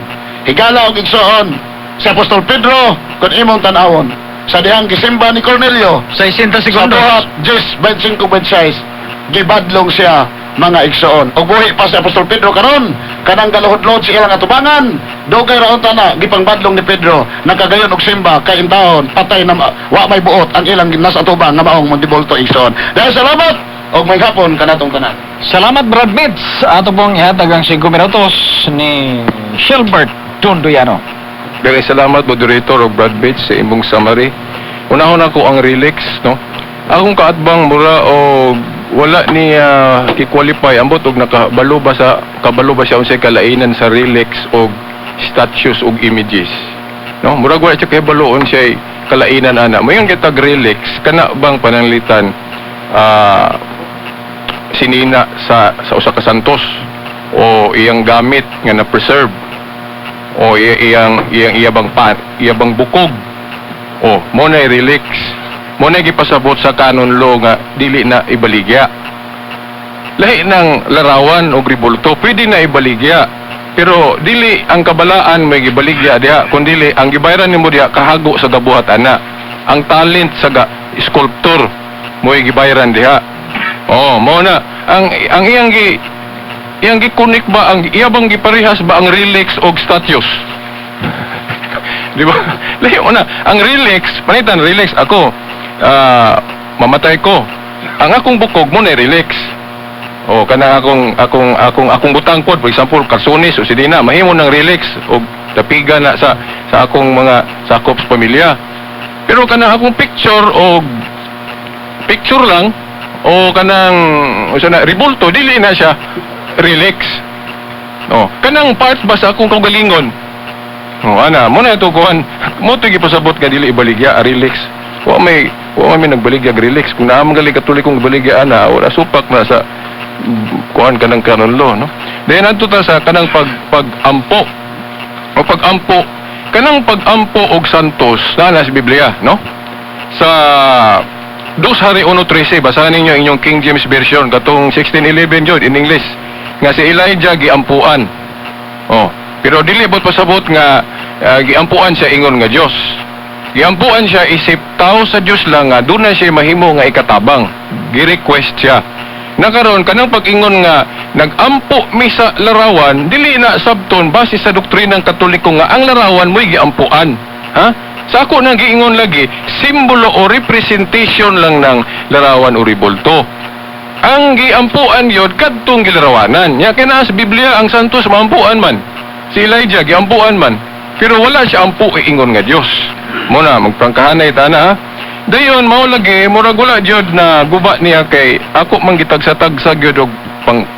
Higala og igsoon, si Apostol Pedro kung imong tan-awon sa dihang gisimba ni Cornelio 60 sa segundos. Buhat 10:25-26, gibadlong siya, mga igsoon. Og buhi pa si Apostol Pedro karon, kanang galuhod-luhod sa ilang atubangan, dugay ra unta na gipangbadlong ni Pedro, nagkagayon og simba kay intawon patay na wa may buot ang ilang nasa atubang nga maong mondibolto, igsoon. Dahil salamat og may hapon kanatong tanan. Salamat, Brad Mitz. Ato pong ihatag ang 5 minutos ni Shilbert Tundoyano. Daghang salamat, moderator og Brad Bates, sa imong summary. Unahon ako ang relics, no? Akong kaatbang mura o wala ni ki-qualify ambot og nakabalo ba sa kabalo ba siya unsay kalainan sa relics og statues og images. No, murag wala siya kahibalo unsay kalainan ana. Mayon kitag relics kana bang pananglitan sinina sa usa ka santos o iyang gamit nga na preserve o iyang iyabang pan iyabang bukog o mo na relics, mo na gipasabot sa canon law nga dili na ibaligya. Lahi ng larawan og ribulto, pwede na ibaligya, pero dili ang kabalaan may gibaligya diha, kun dili ang gibayaran nimo diha kahago sa gabuhat ana, ang talent sa ga, sculptor mo gibayaran diha. Oh, mo na ang iyang gikunik ba ang iya bang giparehas ba ang relics og statues? Di ba? Lahi mo na. Ang relics, panitan relics ako. Mamatay ko. Ang akong bukog mo na relics. O kana akong butang pod, for example, kalsones o sidina, mahimo ng relics og tapiga na sa akong mga sakop sa pamilya. Pero kana akong picture og picture lang o kanang usa na ribulto, dili na siya relics. Oh, kanang part ba sa akong kaugalingon? Oh, ana, mo na ito kuan. Mo to gipasabot nga dili ibaligya a relics. Wa may nagbaligya og relics. Kung naa man gali Katolikong ibaligya ana, wala supak na sa kuan kanang canon law, no? Then adto ta sa kanang pag-ampo. O pag-ampo, kanang pag-ampo og santos na sa Biblia, no? Sa Dos Hari 1:13, basahan ninyo inyong King James Version katong 1611 jud in English nga si Elijah giampuan. Oh, pero dili bot pasabot nga giampuan siya ingon nga Dios. Giampuan siya isip tao sa Dios lang nga doon na siya mahimo nga ikatabang. Gi-request siya. Nakaron kanang pag-ingon nga nagampo mi sa larawan, dili na sabton base sa doktrinang Katoliko nga ang larawan mo'y giampuan. Ha? Sa ako nang giingon lagi, simbolo o representation lang ng larawan o ribulto. Ang giampuan yod kadtong gilarawanan. Nya kay naa sa Biblia ang santos maampuan man. Si Elijah giampuan man. Pero wala siya ampu iingon nga Dios. Muna magprangkahanay ta na ha. Dayon mao lagi murag wala jud na guba niya kay ako man gitagsa-tagsa gyud og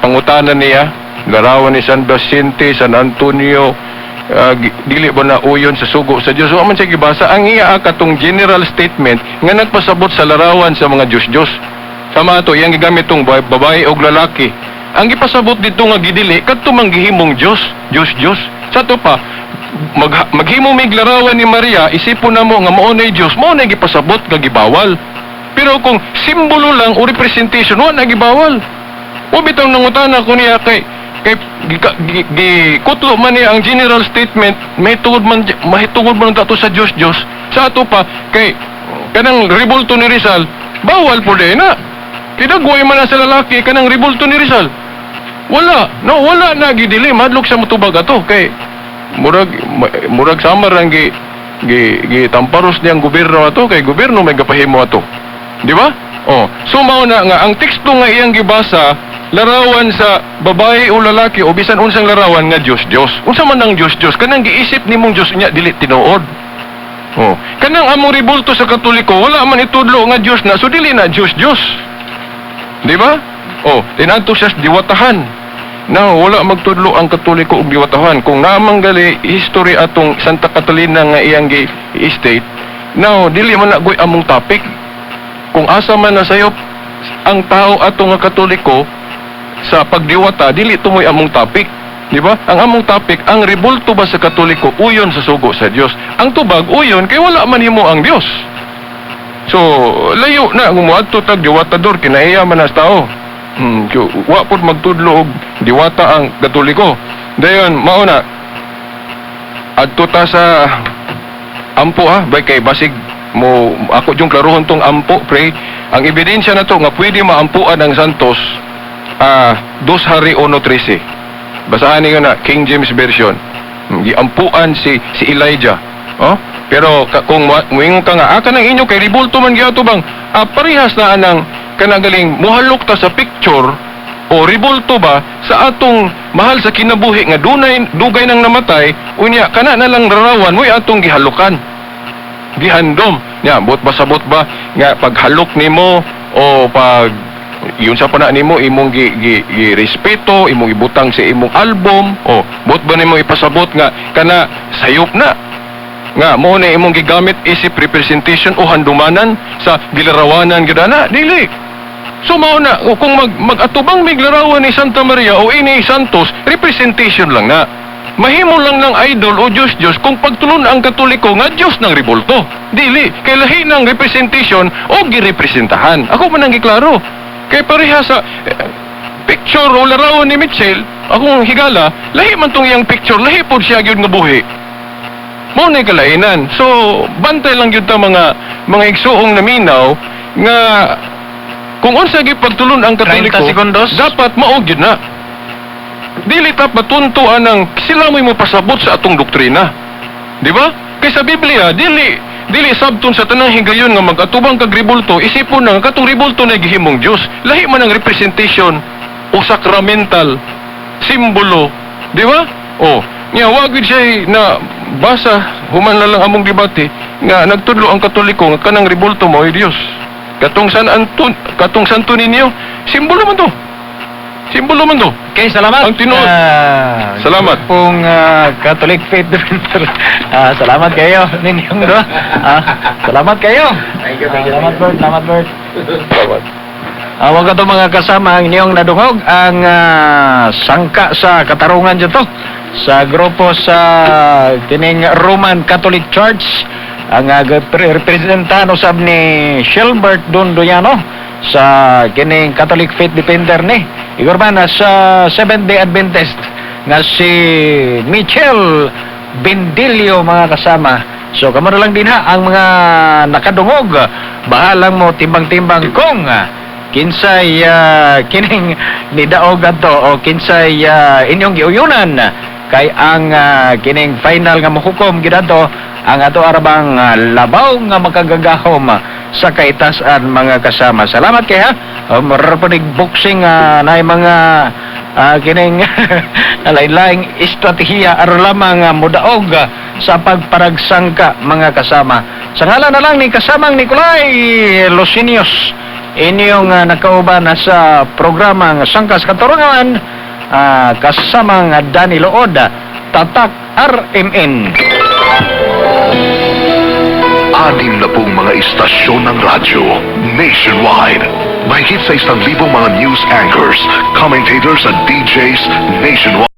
pangutana niya. Larawan ni San Vicente, San Antonio, dili ba na uyon sa sugo sa Dios? Wa man siya gibasa ang iya katong general statement nga nagpasabot sa larawan sa mga Dios-Dios. Sama ato iyang gigamit tong babae og lalaki. Ang gipasabot dito nga gidili kadto man gihimong Dios, Dios Dios. Sa to pa maghimo mig larawan ni Maria, isipon namo nga mao nay Dios, mao nay gipasabot nga gibawal. Pero kung simbolo lang o representation, wa na gibawal. O bitaw nangutana ko niya kay kay gikutlo man niya ang general statement, may tungod man mahitungod man ato sa Dios Dios. Sa ato pa kay kanang ribulto ni Rizal, bawal po din na. Kidagway man na sa lalaki kanang ribulto ni Rizal. Wala, no, wala na gidili madlok sa motubag ato kay murag samar ang gi gi gitamparos niyang gobyerno ato kay gobyerno may gapahimo ato. Di ba? Oh, so mao na nga ang teksto nga iyang gibasa larawan sa babae o lalaki o bisan unsang larawan nga Dios Dios. Unsa man ang Dios Dios? Kanang giisip nimong Dios niya dili tinuod. Oh, kanang among ribulto sa Katoliko wala man itudlo nga Dios na, so dili na Dios Dios. Di ba? Oh, tinadto siya sa diwatahan. Now, wala magtudlo ang Katoliko og diwatahan. Kung naamang gali history atong Santa Catalina nga iyang gi-state, now dili man na goy among topic. Kung asa man na sayop ang tao ato nga Katoliko sa pagdiwata, dili tumoy among topic. Di ba? Ang among topic, ang ribulto ba sa Katoliko uyon sa sugo sa Dios. Ang tubag uyon kay wala man himo ang Dios. So, layo na kung moadto tag diwatador kinaiya man na sa tao. Wa pud magtudlo og diwata ang Katoliko. Dayon mao na adto ta sa ampo ha, bay kay basig mo ako yung klarohon tong ampo pre. Ang ebidensya na to nga pwede maampuan ang santos, Dos Hari 1:13. Basahan ninyo na King James Version. Giampuan si si Elijah. Oh? Pero kung muingon ka nga, kanang inyo kay ribulto man gyud bang, parehas na anang kanagaling muhalok ta sa picture o ribulto ba sa atong mahal sa kinabuhi nga dunay dugay nang namatay, unya kana na lang larawan mo'y atong gihalukan, gihandom nya. Bot ba sabot ba nga paghalok nimo o pag yun sa pana nimo imong gi respeto, imong ibutang sa imong album, o bot ba nimo ipasabot nga kana sayop na nga mo na imong gigamit isip representation o handumanan sa gilarawanan gyud ana? Dili. So mao na o kung mag-atubang mig larawan ni Santa Maria o ini Santos, representation lang na. Mahimo lang ng idol o Diyos Diyos kung pagtulon ang Katoliko nga Diyos ng ribulto. Dili, kay lahi ng representation o girepresentahan. Ako man ang giklaro. Kay pareha sa picture o larawan ni Mitchell, akong higala, lahi man tong iyang picture, lahi pod siya gyud nga buhi. Mao na kalainan. So, bantay lang gyud ta mga igsuong naminaw nga kung unsa gyud pagtulon ang Katoliko, 30 segundos. Dapat mao gyud na. Dili ta patunto anang sila mo'y mopasabot sa atong doktrina. Di ba? Kay sa Biblia, dili dili sabton sa tanang higayon nga mag-atubang kag ribulto, isipon na nga katong ribulto na gihimong Dios. Lahi man ang representation o sacramental simbolo, di ba? O, nya wa gyud siya na basa human na lang among debate nga nagtudlo ang Katoliko nga kanang ribulto mo ay Dios. Katong San Anton, katong Santo Niño, simbolo man to. Simbolo man to. Okay, salamat. Ang tinuod. Salamat. Pong Catholic Faith Defender. Salamat kayo ninyong do. Salamat kayo. Thank you, thank you. Salamat Bert, salamat Bert. Salamat. Wag ka mga kasama ang inyong nadungog ang sangka sa katarungan dito sa grupo sa kining Roman Catholic Church ang representano sab ni Shelbert Dondoyano sa kining Catholic Faith Defender ni Igor man sa Seventh Day Adventist nga si Michel Bendilio, mga kasama. So kamo na lang din ha ang mga nakadungog, bahalang mo timbang-timbang kung kinsay kining nidaog adto o kinsay inyong giuyunan, kay ang kining final nga mohukom gid adto. Ang ato arabang labaw nga makagagahom sa kaitasan, mga kasama. Salamat kay ha. Marapanig boxing na mga kining lain-laing estratehiya aron lamang mudaog sa pagparagsangka, mga kasama. Sa ngalan na lang ni kasamang Nicolay Losinios, inyong nakauban na sa programa nga Sangka sa Katarungan, kasamang Danny Looda, Tatak RMN. 60 mga istasyon ng radyo nationwide. Mahigit sa 1,000 mga news anchors, commentators at DJs nationwide.